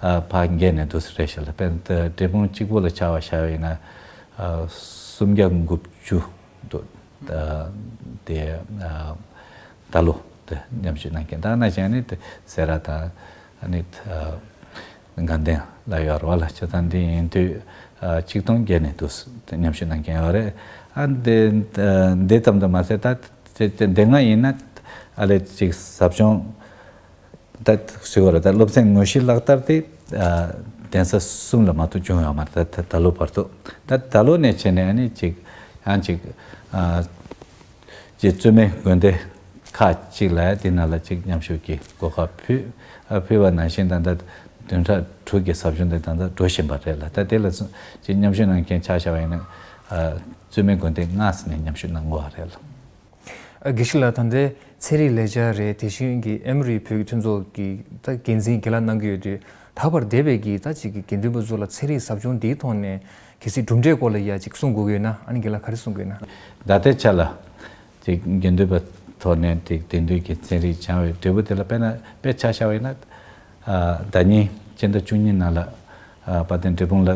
ཨ་ཕར་བརྒལ་ནས་འདུག་ས་རེད་ཤག་ལ། དཔེར་ན་འབྲས་སྤུངས་གཅིག་པུ་ལ་ཆ་བཞག་པ་ཡིན་ན་ཨ་སུམ་བརྒྱ་དགུ་བཅུ་འདུག་ཨ་དེ་ཨ་ད་ལོ་དེ་མཉམ་ཞུགས་གནང་མཁན་ད་ནང་བཞིན་ཨ་ནི་དེ་སེ་ར་དང་ཨ་ནི་ཨ་དགའ་ལྡན་ལ་ཡོད་རེད་བ་ལ། བྱས་ཙང་འདི་ཡིན་དུས་ཨ་ཆིག་སྟོང་བརྒལ་ནས་འདུག་མཉམ་ཞུགས་གནང་མཁན་ཡོད་རེད། ཨ་འདི་ཨ་འདི་ཙམ་དུ་མ་ཟད་ད་དེ་དེ་འདི་སྔ་ཡིན་ན་ཨ་ལེ་ཅིག་ཟབ་སྦྱོང་ད་ཟེར་བ་རེད། ད་སློབ་ཚན་དངོས་གཞི་ལག་བསྟར་དེ་ཨ་གདན་ས་གསུམ་ལ་མ་གཏོགས་བྱུང་ཡོད་མ་རེད། ད་ད་ད་ལོ་བར་དུ། ད་ད་ལོ་ནས་བྱས་ནས་ཨ་ནི་ཅིག་ཡང་ཅིག་ཨ་ཅིག་བཙུན་མའི་དགོན་སྡེ་ཁག་ཅིག་ལ་དེ་ནང་ལ་ཅིག་མཉམ་ཞུགས་ཀྱི་གོ་སྐབས་ཕུལ། ཨ་ཕུལ་བ་ནང་བཞིན་ད་ལྟ་བདུན་ཕྲག་དྲུག་གི་ཟབ་སྦྱོང་དེ་ད་ལྟ་འགྲོ་བཞིན་པ་རེད་ལ། ད་དེ་ལ་ཅིག་མཉམ་ཞུགས་གནང་མཁན་ཆ་བཞག་པ་ཡིན་ན་ཨ་བཙུན་མའི་དགོན་སྡེ་ལྔ་ཙམ་ནས་མཉམ་ཞུགས་གནང་དགོས་པ་རེད་ལ། ཨ་དགེ་བཤེས་ལགས། ད་ལྟའི་ཚན་རིག་ལས་འཆར་རེད། དེ་བཞིན་གྱི་ཨེ་མོ་རི་བོད་ཀྱི་མཐུན་ཚོགས་ཀྱི་ད་འགན་འཛིན་རྒན་ལགས་གནང་གི་ཡོད་དུས། ད་བར་འདས་པའི་གི་ད་ཅིག་གི་དགེ་འདུན་པ་ཚོ་ལ་ཚན་རིག་ཟབ་སྦྱོང་འདིའི་ཐོག་ནས་གལ་སྲིད་གྲུབ་འབྲས་སྐོར་ལ་ཡ་ཅིག་གསུང་དགོས་ཀྱི་ཡོད་ན། ཨ་ནི་རྒན་ལགས་ག་རེ་གསུང་དགོས་ན། ད་ལྟའི་ཆ་ལ་ཅིག་དགེ་འདུན་པ་ཐོག་ནས་ཅིག་དེང་དུས་ཀྱི་ཚན་རིག་སྦྱང་བའི་འབྲས་བུ་དེ་ལ་དཔེར་ན་དཔེ་ཆ་བཞག་པ་ཡིན་ན། ཨ་ཟླ་ཉིན་སྤྱི་ཟླ་བཅུ་གཉིས་ནང་ལ་ཨ་དཔལ་ལྡན་འབྲས་སྤུངས་ལ་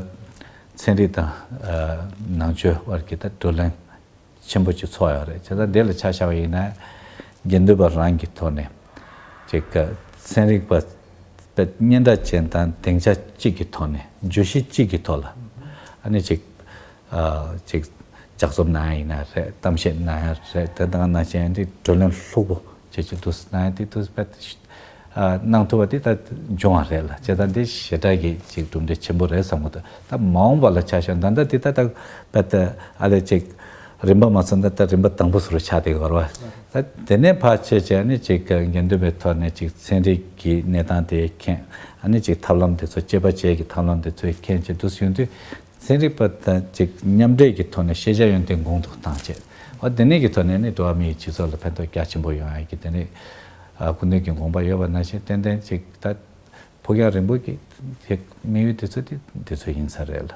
ཚན་རིག་དང་ཨ་ནང་ཆོས་དབར་གྱི་ད་བགྲོ་གླེང་ཆེན་པོ་ཅིག་ཚོགས་ཡོད་རེད། བྱས་ཙང་འདི་ལ་ཆ་བཞག་པ་ཡིན་ན་དགེ་འདུན་པ་རང་གི་ཐོག་ནས་ཅིག་ཚན་རིག་པ་དཔེ་སྙན་གྲགས་ཅན་དང་སྡིངས་ཆ་གཅིག་གི་ཐོག་ནས་བརྗོད་གཞི་གཅིག་གི་ཐོག་ལ་ཨ་ནི་ཅིག་ཨ་ཅིག་ལྗགས་རྩོམ་གནང་ཡ་ཡིན་ན་རེད། གཏམ་བཤད་གནང་ཡ་རེད། དེ་དང་ནང་བཞིན་འདི་བགྲོ་གླེང་ལྷུག་པོ་བྱེད་ཀྱི་འདུག་གནང་ཡ་དེ་འདུག་པ། ཨ་གནང་ཐུབ་པ་དེ་ད་འབྱུང་བ་རེད་ལ། བྱས་ཙང་འདི་ཞེ་དྲག་གི་ཅིག་གྲུབ་འབྲས་ཆེན་པོ་རེད་བསམ་གི་འདུག་ད་མ་འོངས་པ་ལ་ཆ་བཞག་ད་ལྟ་འདི་ད་ད་པད་ཨ་ལས་ཅིག་རིམ་པ་མ་སོང་ད་ད་རིམ་པ་དང་པོ་སུ་རུ་ཆགས་བསྡད་ཡོད་རེད་བ། ད་དེ་ནས་ཕར་བྱས་བྱས་ནས་ཅིག་དགེ་འདུན་པའི་ཐོག་ནས་ཅིག་ཚན་རིག་གི་གནས་སྟངས་དེ་མཁྱེན། ཨ་ནི་ཅིག་ཐབས་ལམ་དེ་ཚོ་དཔྱད་པ་བྱེད་ཀྱི་ཐབས་ལམ་དེ་ཚོ་མཁྱེན་བྱས་འདུག་ཡོང་དུས། ཚན་རིག་པ་དང་ཅིག་མཉམ་འབྲེལ་གྱི་ཐོག་ནས་ཤེས་བྱ་ཡོན་ཏན་གོང་དུ་བཏང་བྱས། འོ་དེ་ནས་ཀྱི་ཐོག་ནས་ནི་འགྲོ་བ་མིའི་སྤྱི་ཚོགས་ལ་ཕན་ཐོགས་རྒྱ་ཆེན་པོ་ཡོང་ཡ་གི་དེ་ནས་ཨ་སྐུ་མདུན་གྱི་དགོངས་པ་ཡོད་པ་ནང་བཞིན་ཏན་ཏན་ཅིག་ད་ཕུགས་རྒྱང་རིང་པོ་གི་དེ་དམིགས་ཡུལ་དེ་ཚོ་དེ་དེ་ཚོ་ཡིན་ས་རེད་ལ།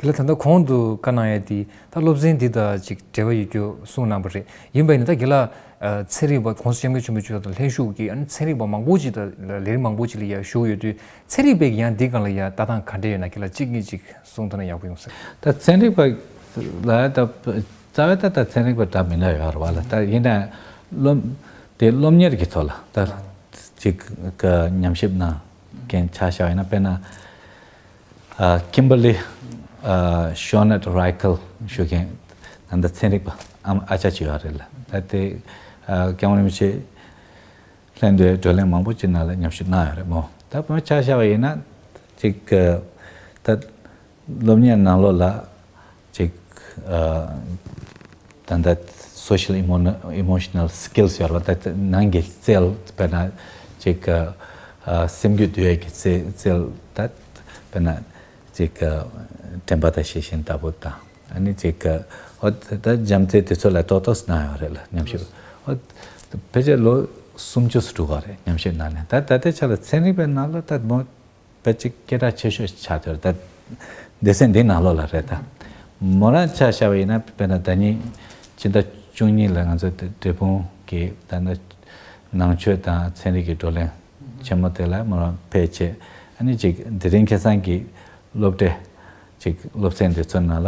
རྒན་ལགས་ད་ལྟ་གོང་དུ་བཀའ་གནང་ཡ་དེ་ད་སློབ་ཚན་འདི་དང་ཅིག་འབྲེལ་བ་ཡོད་རྒྱུ་གསུངས་གནང་པ་རེད། ཡིན་པ་ཡིན་ན་ད་རྒན་ལགས་ཨ་ཚན་རིག་པ་༸གོང་ས་༸སྐྱབས་མགོན་ཆེན་པོ་མཆོག་དང་ལྷན་ཞུགས་ཀྱིས་ཨ་ནི་ཚན་རིག་པ་མང་པོ་ཅིག་དང་ལས་རིགས་མང་པོ་ཅིག་ལ་ཡ་ཞུགས་ཡོད་དུས། ཚན་རིག་པའི་ཡང་འདི་སྒང་ལ་ཡ་ལྟ་སྟངས་ག་འདྲ་ཡོད་ན་རྒན་ལགས་གཅིག་གཉིས་ཅིག་གསུང་ཐུབ་ན་ཡག་པོ་ཡོང་ས་རེད། ད་ཚན་རིག་པ་ལ་ད་རྩ་བའི་ད་ད་ཚན་རིག་པ་འདྲ་མི་འདྲ་ཡོད་རེད་བ་ལ། ད་ཡིན་ན་སློབ་དེ་སློབ་གཉེར་གྱི་ཐོག་ལ་ད་ཅིག་གི་ཉམས་ཞིབ་གནང་མཁན་ཆ་བཞག་ཡིན་ན། དཔེར་ན་ཨ་ཀིམ་བར་ལི་ཨ་ཤོ་ནེཊ་རའི་ཀལ་ཞུ་མཁན་ད་ལྟ་ཚན་རིག་པ་ཨམ་ཨ་ཅག་ཅིག་ཡོད་རེད་ལ། ད་དེ་ཨ་སྐྱབས་མགོན་རིན་པོ་ཆེ་ལྷན་དུ་བགྲོ་གླེང་མང་པོ་ཅིག་ནང་ལ་ཉམས་ཞིབ་གནང་ཡོད་རེད་མོ། ད་བོད་ཆ་བཞག་པ་ཡིན་ན་ཅིག་ད་སློབ་གཉེར་ནང་ལོགས་ལ་ཅིག་ཨ་ད་ལྟ་social emotional skills ཡོད་རེད་བ། ད་ནང་གི་རྩལ་དཔེར་ན་ཅིག་ཨ་སེམས་རྒྱུད་འདུལ་ཡས་ཀྱི་རྩལ་རྩལ་ད་དཔེར་ན་ཅིག་ཨ་དྲན་པ་དང་ཤེས་བཞིན་ལྟ་བུ་དང་། ཨ་ནི་ཅིག་ཨ་འོ་ད་རྒྱུ་མཚན་དེ་ཚོ་ལ་ཏོག་ཏོག་གནང་ཡོད་རེད་ལ་ཉམས་ཞིབ། འོ་ཕལ་ཆེར་ལོ་སུམ་ཅུ་སུ་འགྲོ་ག་རེད་ཉམས་ཞིབ་གནང་ནས། ད་ད་ལྟའི་ཆ་ལ་ཚན་རིག་པའི་ནང་ལ་ད་མོ་དཔེ་ཅིག་སྐད་གྲགས་ཆེ་ཤོས་ཆགས་ཡོད་རེད། ད་སྡེ་ཚན་འདི་ནང་ལོགས་ལ་རེད། ད་མོ་རང་ཆ་བཞག་པ་ཡིན་ན་དཔེར་ན་ཟླ་ཉིན་ཕྱི་ཟླ་བཅུ་གཉིས་ལ་ང་ཚོ་འབྲས་སྤུངས་ཀྱི་ད་ནང་ཆོས་དང་ཚན་རིག་གི་བགྲོ་གླེང་ཆེན་མོ་དེ་ལ་མོ་རང་ཕེབས་བྱས། ཨ་ནི་ཅིག་དེ་རིང་ཁ་སང་གི་སློབ་གྲྭའི་ཅིག་སློབ་ཚན་དེ་ཚོ་ནང་ལ་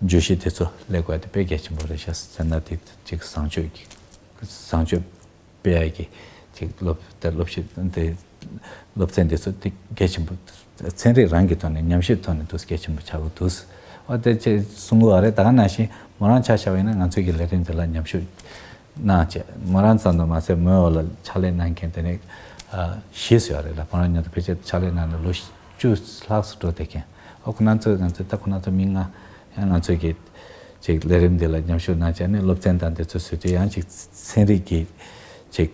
བརྗོད་གཞི་དེ་ཚོ་སླེབས་དགོས་དེ་དཔེ་གལ་ཆེན་པོ་རེད་ཤག་ཟེར་ན། དེ་ཅིག་བཟང་སྤྱོད་ཀྱི་བཟང་སྤྱོད་སྤེལ་ཡ་གི་ཅིག་སློབ་དེ་སློབ་གཞི་དེ་སློབ་ཚན་དེ་ཚོ་དེ་གལ་ཆེན་པོ། ཚན་རིག་རང་གི་ཐོག་ནས་ཉམས་ཞིབ་ཐོག་ནས་འདུག་གལ་ཆེན་པོ་ཆགས་ཀྱི་འདུག་ཨ་དེ་ཅེས་གསུང་གི་ཡོད་རེད། ད་ག་ནང་བཞིན་མོ་རང་ཆ་བཞག་པ་ཡིན་ན་ང་ཚོའི་གི་ལས་རིམ་དེ་ལ་མཉམ་ཞུགས་གནང་བྱས། མོ་རང་ཙམ་དུ་མ་ཟད་མོའི་འོག་ལ་ཕྱག་ལས་གནང་མཁན་དེ་ནི་ཨ་བཞི་ཙམ་ཡོད་རེད་ལ། མོ་རང་མཉམ་དུ་ཕལ་ཆེར་ཕྱག་ལས་གནང་ནས་ལོ་བཅུ་ལྷག་ཙམ་འགྲོ་བསྡད་མཁན། ཨོ་ཁོ་ན་ཚོས་ང་ཚོས་ད་ཁོ་ན་ཚོ་མི་ལྔ་ཡང་ང་ཚོའི་གི་ཅིག་ལས་རིམ་འདི་ལ་མཉམ་ཞུགས་གནང་བྱས་ནས་སློབ་ཚན་དང་དེ་ཚོ་བཟོས་དུས་ཡང་ཅིག་ཚན་རིག་གི་ཅིག་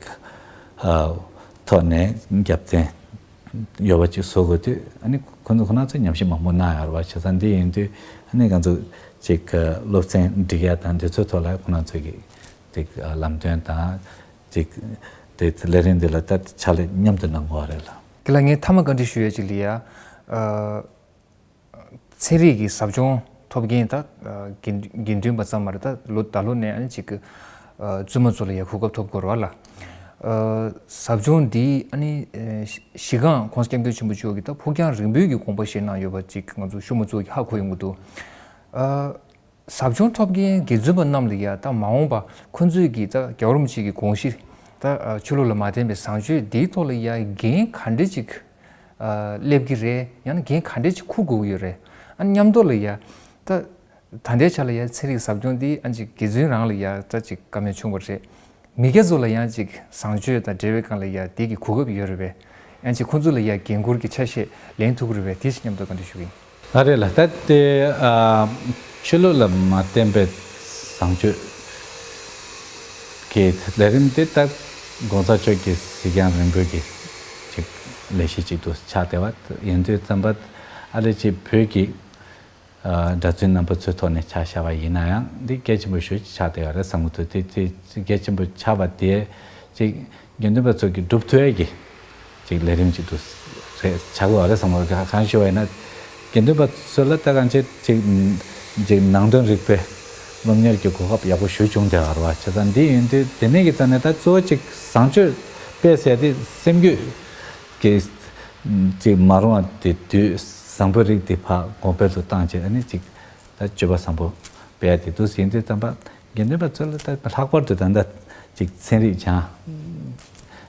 ཨ་ཐོག་ནས་རྒྱབ་རྟེན་ཡོད་པ་ཅིག་བཟོ་དགོས་དུས། ཨ་ནི་ཁོ་ཚོ་ཁོ་ན་ཚོས་ཉམས་ཞིབ་མང་པོ་གནང་ཡོད་རེད་བ། བྱས་ཙང་འདི་ཡིན་དུས་ཨ་ནི་ང་ཚོ་ཅིག་སློབ་ཚན་སྒྲིག་ཡ་དང་དེ་ཚོའི་ཐོག་ལ་ཁོ་ན་ཚོས་ཀྱི་ཅིག་ལམ་སྟོན་དང་ཅིག་དེ་ལས་རིམ་འདི་ལ་ད་ཕྱག་ལས་མཉམ་དུ་གནང་དགོས་པ་རེད་ལ། དེ་ལ་ངས་མཐའ་མ་བཀའ་འདྲི་ཞུ་ཡ་ཅིག་ལ་ཡ། ཨ། ཚན་རིག་གི་ཟབ་སྦྱོང་ཐོབ་མཁན་ད་དགེ་དགེ་འདུན་པ་ཙམ་མ་རེད། ད་ལོ་ད་ལོ་ནས་ཨ་ནི་ཅིག་བཙུན་མ་ཚོ་ལ་ཡ་གོ་སྐབས་ཐོབ་དགོས་རེད་བ་ལ། ཟབ་སྦྱོང་འདི་ཨ་ནི་གཞི་གཞི་སྒང་༸གོང་ས་༸སྐྱབས་མགོན་ཆེན་པོ་མཆོག་གིས་ད་ཕུགས་རྒྱང་རིང་པོའི་གི་དགོངས་པ་བཞེས་གནང་ཡོད་པ་ཅིག་ང་ཚོ་ཤུལ་མ་ཚོ་གིས་ཧ་གོ་ཡོང་གི་འདུག་ཟབ་སྦྱོང་ཐོབ་མཁན་དགེ་འདུན་པ་རྣམས་ལ་ཡ་ད་མ་འོངས་པ་ཁོ་ཚོས་ཀྱི་ད་རྒྱལ་བ་རིན་པོ་ཆེ་གི་དགོངས་གཞི་ད་ཆོས་ལུགས་ལ་མ་བརྟེན་པའི་བཟང་སྤྱོད་འདིའི་ཐོག་ལ་ཡ་འགན་ག་འདྲ་ཅིག་སླེབས་ཀྱི་རེད། ཡང་ན་འགན་ག་འདྲ་ཅིག་འཁུར་དགོས་ཀྱི་ཡོད་རེད། ཨ་མཉམ་དུ་ལ་ཡ་ད་ད་ལྟའི་ཆ་ལ་ཡ་ཚན་རིག་ཟབ་སྦྱོང་འདི་ཨ་ཅིག་དགེ་འདུན་རང་ལ་ཡ་ད་ཅིག་བཀའ་མོལ་བྱུང་བ་རེད། མི་སྐྱ་ཚོ་ལ་ཡང་ཅིག་བཟང་སྤྱོད་དང་འབྲེལ་བའི་སྒང་ལ་ཡ་དེ་གི་གོ་སྐབས་ཡོད་རེད་པས། ཡང་ཅིག་ཁོང་ཚོ་ལ་ཡ་འགན་འཁུར་གྱི་ཆ་ཤས་ལེན་ཐུབ་ཀྱི་རེད་པས། དེ་ཞིག་མཉམ་དུ་བཀའ་འདྲི་ཞུ་གི་ཡིན། ཨ་རེད་ལ། ད་དེ་ཨ་ཆོས་ལུགས་ལ་མ་བརྟེན་པའི་བཟང་སྤྱོད་ཀྱི་ལས་རིམ་དེ་ད་༸གོང་ས་མཆོག་གི་གཟིགས་རྒྱང་རིང་པོའི་གི་ཅིག་ལས་གཞི་ཅིག་ཏུ་ཆགས་བསྡད་པ་ཡིན་དུས་ཙམ་པ། ཨ་ལས་ཅིག་བོད་ཀྱི་ཨ་གྲྭ་བཙུན་རྣམ་པ་ཚོའི་ཐོག་ནས་ཆ་བཞག་པ་ཡིན་ན་ཡང་འདི་གལ་ཆེན་པོ་ཞེ་པོ་ཅིག་ཆགས་བསྡད་ཡོད་རེད་བསམ་གྱི་འདུག་དེ་དེ་གལ་ཆེན་པོ་ཆགས་པ་དེ་ཅིག་དགེ་འདུན་པ་ཚོ་གིས་སྒྲུབ་ཐུབ་ཡས་ཀྱི་ཅིག་ལས་རིམ་ཅིག་ཏུ་རེད་ཆགས་ཀྱི་ཡོད་རེད་བསམ་གྱི་འདུག་གང་ཞུ་བ་ཡིན་ན། དགེ་འདུན་པ་ཚོ་ལ་ད་གང་ཅི་ཅིག་ཅིག་ནང་དོན་རིག་པའི་སློབ་གཉེར་གྱི་གོ་སྐབས་ཡག་པོ་ཞེ་པོ་བྱུང་བསྡད་ཡོད་རེད་བ། བྱས་ཙང་འདི་ཡིན་དུས་དེ་ནས་ཀྱི་རྩ་ནས་ད་གཙོ་བོ་ཅིག་བཟང་སྤྱོད་དཔེ་ཟེར་དེ་སེམས་རྒྱུད་ཀྱི་ཅིག་མ་རུང་བ་དེ་དུས་བཟང་པོའི་རིགས་དེ་ཕར་གོང་འཕེལ་དུ་བཏང་བྱས། ཨ་ནི་ཅིག་ད་སྤྱོད་པ་བཟང་པོ་སྤེལ་ཡ་དེ་འདུག་ཟིན་དུས་ཙམ་པ་དགེ་འདུན་པ་ཚོ་ལ་ད་ལྷག་པར་དུ་ད་ལྟ་ཅིག་ཚན་རིག་སྦྱང་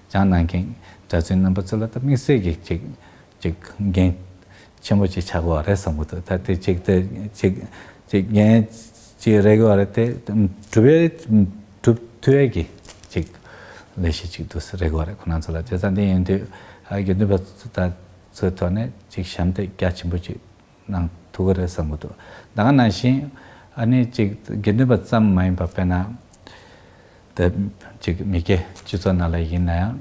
སྦྱང་གནང་མཁན་གྲྭ་བཙུན་རྣམ་པ་ཚོ་ལ་ད་དམིགས་བསལ་གྱི་ཅིག་ཅིག་འགན་ཆེན་པོ་ཅིག་ཆགས་ཀྱི་ཡོད་རེད་བསམ་གྱི་འདུག་ད་དེ་ཅིག་དེ་ཅིག་ཅིག་འགན་ཅིག་རེད་ཀྱི་ཡོད་རེད་དེ། སྒྲུབ་ཡས་སྒྲུབ་ཐུབ་ཡས་ཀྱི་ཅིག་ལས་གཞི་ཅིག་ཏུ་རེད་ཀྱི་ཡོད་རེད་ཁོ་རང་ཚོ་ལ། བྱས་ཙང་དེ་ཡིན་དུས་ཨ་དགེ་འདུན་པ་ཚོ་ད་ཚོའི་ཐོག་ནས་ཅིག་ཞབས་འདེགས་རྒྱ་ཆེན་པོ་ཅིག་གནང་ཐུབ་ཀྱི་རེད་བསམ་གྱི་འདུག་ད་ག་ནང་བཞིན་ཨ་ནི་ཅིག་དགེ་འདུན་པ་ཙམ་མ་ཡིན་པ་དཔེར་ན་དེ་ཅིག་མི་སྐྱའི་སྤྱི་ཚོགས་ནང་ལ་ཡིན་ན་ཡང་།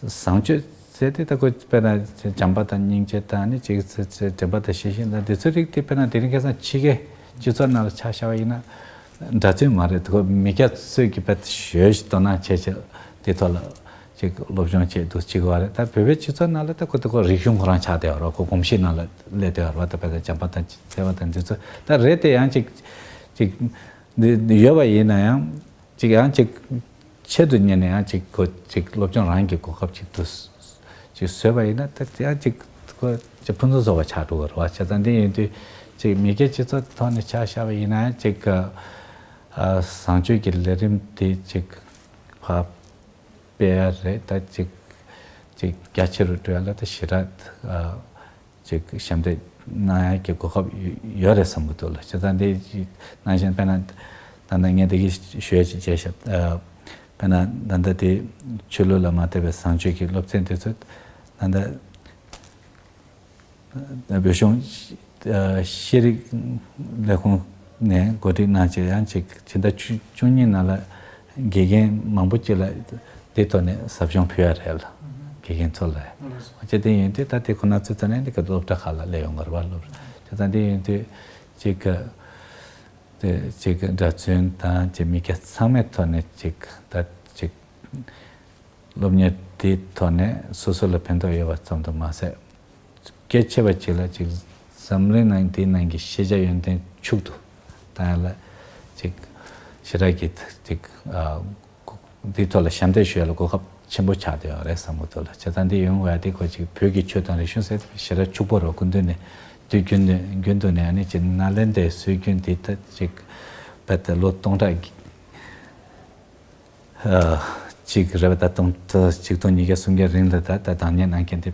བཟང་སྤྱོད་ཟེར་དེ་ད་ཁོ་དཔེར་ན་བྱམས་པ་དང་སྙིང་རྗེ་དང་ནི་ཅིག་ཚེ་ཚེ་དྲན་པ་དང་ཤེས་བཞིན་དང་དེ་ཚོ་རིགས་དེ་དཔེར་ན་དེ་རིང་ཁ་སང་ཕྱི་རྒྱལ་སྤྱི་ཚོགས་ནང་ལ་ཆ་བཞག་པ་ཡིན་ན་འདྲ་མཚུངས་མ་རེད། ཁོ་མི་སྐྱ་ཚོས་ཀྱི་དཔེ་ཞོལ་ཞིག་དོ་སྣང་བྱས་བྱས་དེ་ཐོག་ལ་ཅིག་སློབ་སྦྱོང་བྱས་འདུག་ཅིག་བ་རེད། ད་བོད་པའི་སྤྱི་ཚོགས་ནང་ལ་ད་ཁོ་ད་ཁོ་རིག་གཞུང་ཁོ་རང་ཆགས་བསྡད་ཡོད་རེད། ཁོ་གོམས་གཤིས་ནང་ལ་སླེབས་བསྡད་ཡོད་རེད། ད་དཔེ་ད་བྱམས་པ་དང་བརྩེ་བ་དང་འདི་ཚོ་ད་རེད་དེ་ཡང་ཅིག་ཅིག་འདི་ཡོད་པ་ཡིན་ན་ཡང་། ཅིག་ཡང་ཅིག་ཆེད་དུ་གཉེར་ནས་ཡང་ཅིག་གོ་ཅིག་སློབ་སྦྱོང་རང་གི་གོ་སྐབས་ཅིག་ཏུ་ཅིག་བཟོས་པ་ཡིན་ན་ད་ཡང་ཅིག་གོ་ཅིག་ཕུན་སུམ་ཚོགས་པ་ཆགས་འགྲོ་གི་རེད་བ། བྱས་ཙང་འདི་ཡིན་དུས་ཅིག་མི་སྐྱའི་སྤྱི་ཚོགས་ཐོག་ནས་ཆ་བཞག་པ་ཡིན་ན་ཅིག་ཨ་བཟང་སྤྱོད་ཀྱི་ལས་རིམ་དེ་ཅིག་ཕར་སྤེལ་ཡ་རེད། ད་ཅིག་ཅིག་རྒྱ་ཆེ་རུ་འགྲོ་ཡ་ལ་ད་ཞེ་དྲག་ཨ། ཅིག་ཞབས་འདེགས་གནང་ཡ་གི་གོ་སྐབས་ཡོད་རེད་བསམ་གྱི་འདུག་ལ། བྱས་ཙང་དེ་ནང་བཞིན་དཔེར་ན་ད་ལྟ་ངས་འདི་གི་ཞུ་ཡ་ཅིག་བྱས་ཤག་དཔེར་ན་ད་ལྟ་དེ་ཆོས་ལུགས་ལ་མ་ལྟོས་པའི་བཟང་སྤྱོད་ཀྱི་སློབ་ཚན་དེ་ཚོ་ད་ལྟ་བོད་གཞུང་ཤེས་རིག་ལས་ཁུངས་ནས་གོ་སྒྲིག་གནང་བྱས་ཡང་ཅིག་ཕྱི་ཟླ་བཅུ་གཉིས་ནང་ལ་དགེ་རྒན་མང་པོ་ཅིག་ལ་དེ་ཐོག་ནས་ཟབ་སྦྱོང་ཕུལ་ཡ་རེད་ལ། དགེ་རྒན་ཚོ་ལ། ཨོ་ཅེ་དེ་ཡིན་དུས་ད་དེ་ཁོ་ན་ཚོ་ད་ནས་འདི་ག་སློབ་གྲྭ་ཁག་ལ་སླེབས་ཡོང་གི་རེད་བ། སློབ་གྲྭ་ད་དེ་ཡིན་དུས་ཅིག་ག་དེ་ཅིག་ག་གྲྭ་བཙུན་དང་ཅིག་མི་སྐྱ་ཚང་མའི་ཐོག་ནས་ཅིག་ད་ཅིག་སློབ་གཉེར་དེའི་ཐོག་ནས་སོ་སོ་ལ་ཕན་ཐོགས་ཡོད་པ་ཙམ་དུ་མ་ཟད། གལ་ཆེ་བ་ཅིག་ལ་ཅིག་འཛམ་གླིང་ནང་འདིའི་ནང་གི་ཤེས་བྱ་ཡོན་ཏན་ཕྱུག་ཏུ་བཏང་ཡ་ལ་ཅིག་ཞེ་དྲག་གི་ཅིག་ཨ་འདིའི་ཐོག་ལ་ཞབས་འདེགས་ཞུ་ཡ་ལ་གོ་སྐབས་ཆེན་པོ་ཆགས་བསྡད་ཡོད་རེད་བསམ་གྱི་འདུག་ལ། བྱས་ཙང་འདི་ཡོང་བ་དེ་ཁོ་ཅིག་བོད་ཀྱི་ཆོས་དང་རིག་གཞུང་ཟེར་ཞེ་དྲག་ཕྱུག་པོ་རེད། སྐུ་མདུན་ནས་དུས་རྒྱུན་དུ་རྒྱུན་དུ་ནས་ཨ་ནི་ཅིག་ནཱ་ལེནྡྲའི་སྲོལ་རྒྱུན་འདི་ད་ཅིག་རྦད་དེ་ལོ་སྟོང་ཕྲག་གི་ཨ་གཅིག་རེད་པ། ད་སྟོང་ཕྲག་གཅིག་སྟོང་ཉིས་བརྒྱ་སུམ་བརྒྱ་རིང་ལ་ད་ད་བདག་གཉེར་གནང་མཁན་དེ་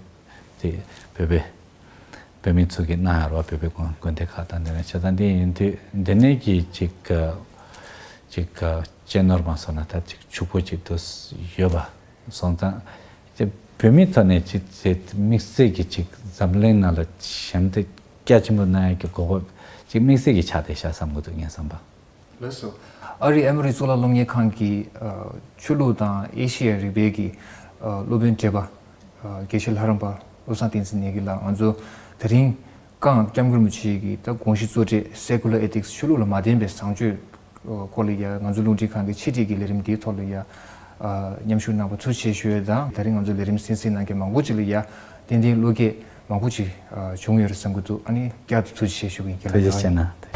དེ་བོད་པའི་ བོད་མི་ཚོ་གིས་གནང་ཡོད་རེད་བ། བོད་པའི་དགོན་དགོན་སྡེ་ཁག་དང་དེ་ནས་བྱས་ཙང་འདི་ཡིན་དུས་འདི་ནས་ཀྱི་ཅིག་ཅིག་གཅེས་ནོར་མ་སོང་ན་ད་ཅིག་ཕྱུག་པོ་ཅིག་ཏུ་ཡོད་པ་སོང་ཙང་། དེ་བོད་མིའི་ཐོག་ནས་ཅིག་དེ་དམིགས་བསལ་གྱི་ཅིག་འཛམ་གླིང་ནང་ལ་ཞབས་འདེགས་རྒྱ་ཆེན་པོ་གནང་ཡག་གི་དགོས་མཁོ་ཅིག་དམིགས་བསལ་གྱི་ཆགས་བསྡད་ཤག་བསམ་གྱི་འདུག་ངའི་བསམ་པ། ལགས་སོ། ཨ་རིའི་ཨེ་མོ་རི་གཙུག་ལག་སློབ་གཉེར་ཁང་གི་ཨ་ཆོས་ལུགས་དང་ཨེ་ཤེ་ཡ་རིག་པའི་གི་ཨ་སློབ་དཔོན་བགྲེས་པ་ཨ་དགེ་བཤེས་ལྷ་རམས་པ་བློ་བཟང་བསྟན་འཛིན་ནས་གི་ལགས། ང་ཚོ་དེ་རིང་ཀང་སྐྱབས་མགོན་རིན་པོ་ཆེ་གི་ད་དགོངས་གཞི་གཙོ་གྲས་Secular Ethics ཆོས་ལུགས་ལ་མ་བརྟེན་པའི་བཟང་སྤྱོད་སྐོར་ལ་ཡ་ང་ཚོ་རླུང་འཕྲིན་ཁང་གི་ཆེད་སྒྲིག་གི་ལས་རིམ་འདིའི་ཐོག་ལ་ཡ་ཨ་མཉམ་ཞུགས་གནང་བ་ཐུགས་རྗེ་ཆེ་ཞུ་ཡས་དང་། དེ་རིང་ང་ཚོ་ལས་རིམ་གསན་གཟིགས་གནང་མཁན་མང་པོ་ཅིག་ལ་ཡ་ཏན་ཏན་བློ་སྐྱེད་མང་པོ་ཅིག་ཨ་བྱུང་ཡོད་རེད་བསམ་གྱི་འདུག་ཨ་ནི་བསྐྱར་དུ་ཐུགས་རྗེ་ཆེ་ཞུ་གི་ཡིན། ཐུགས་རྗེ་ཆེ་གནང་།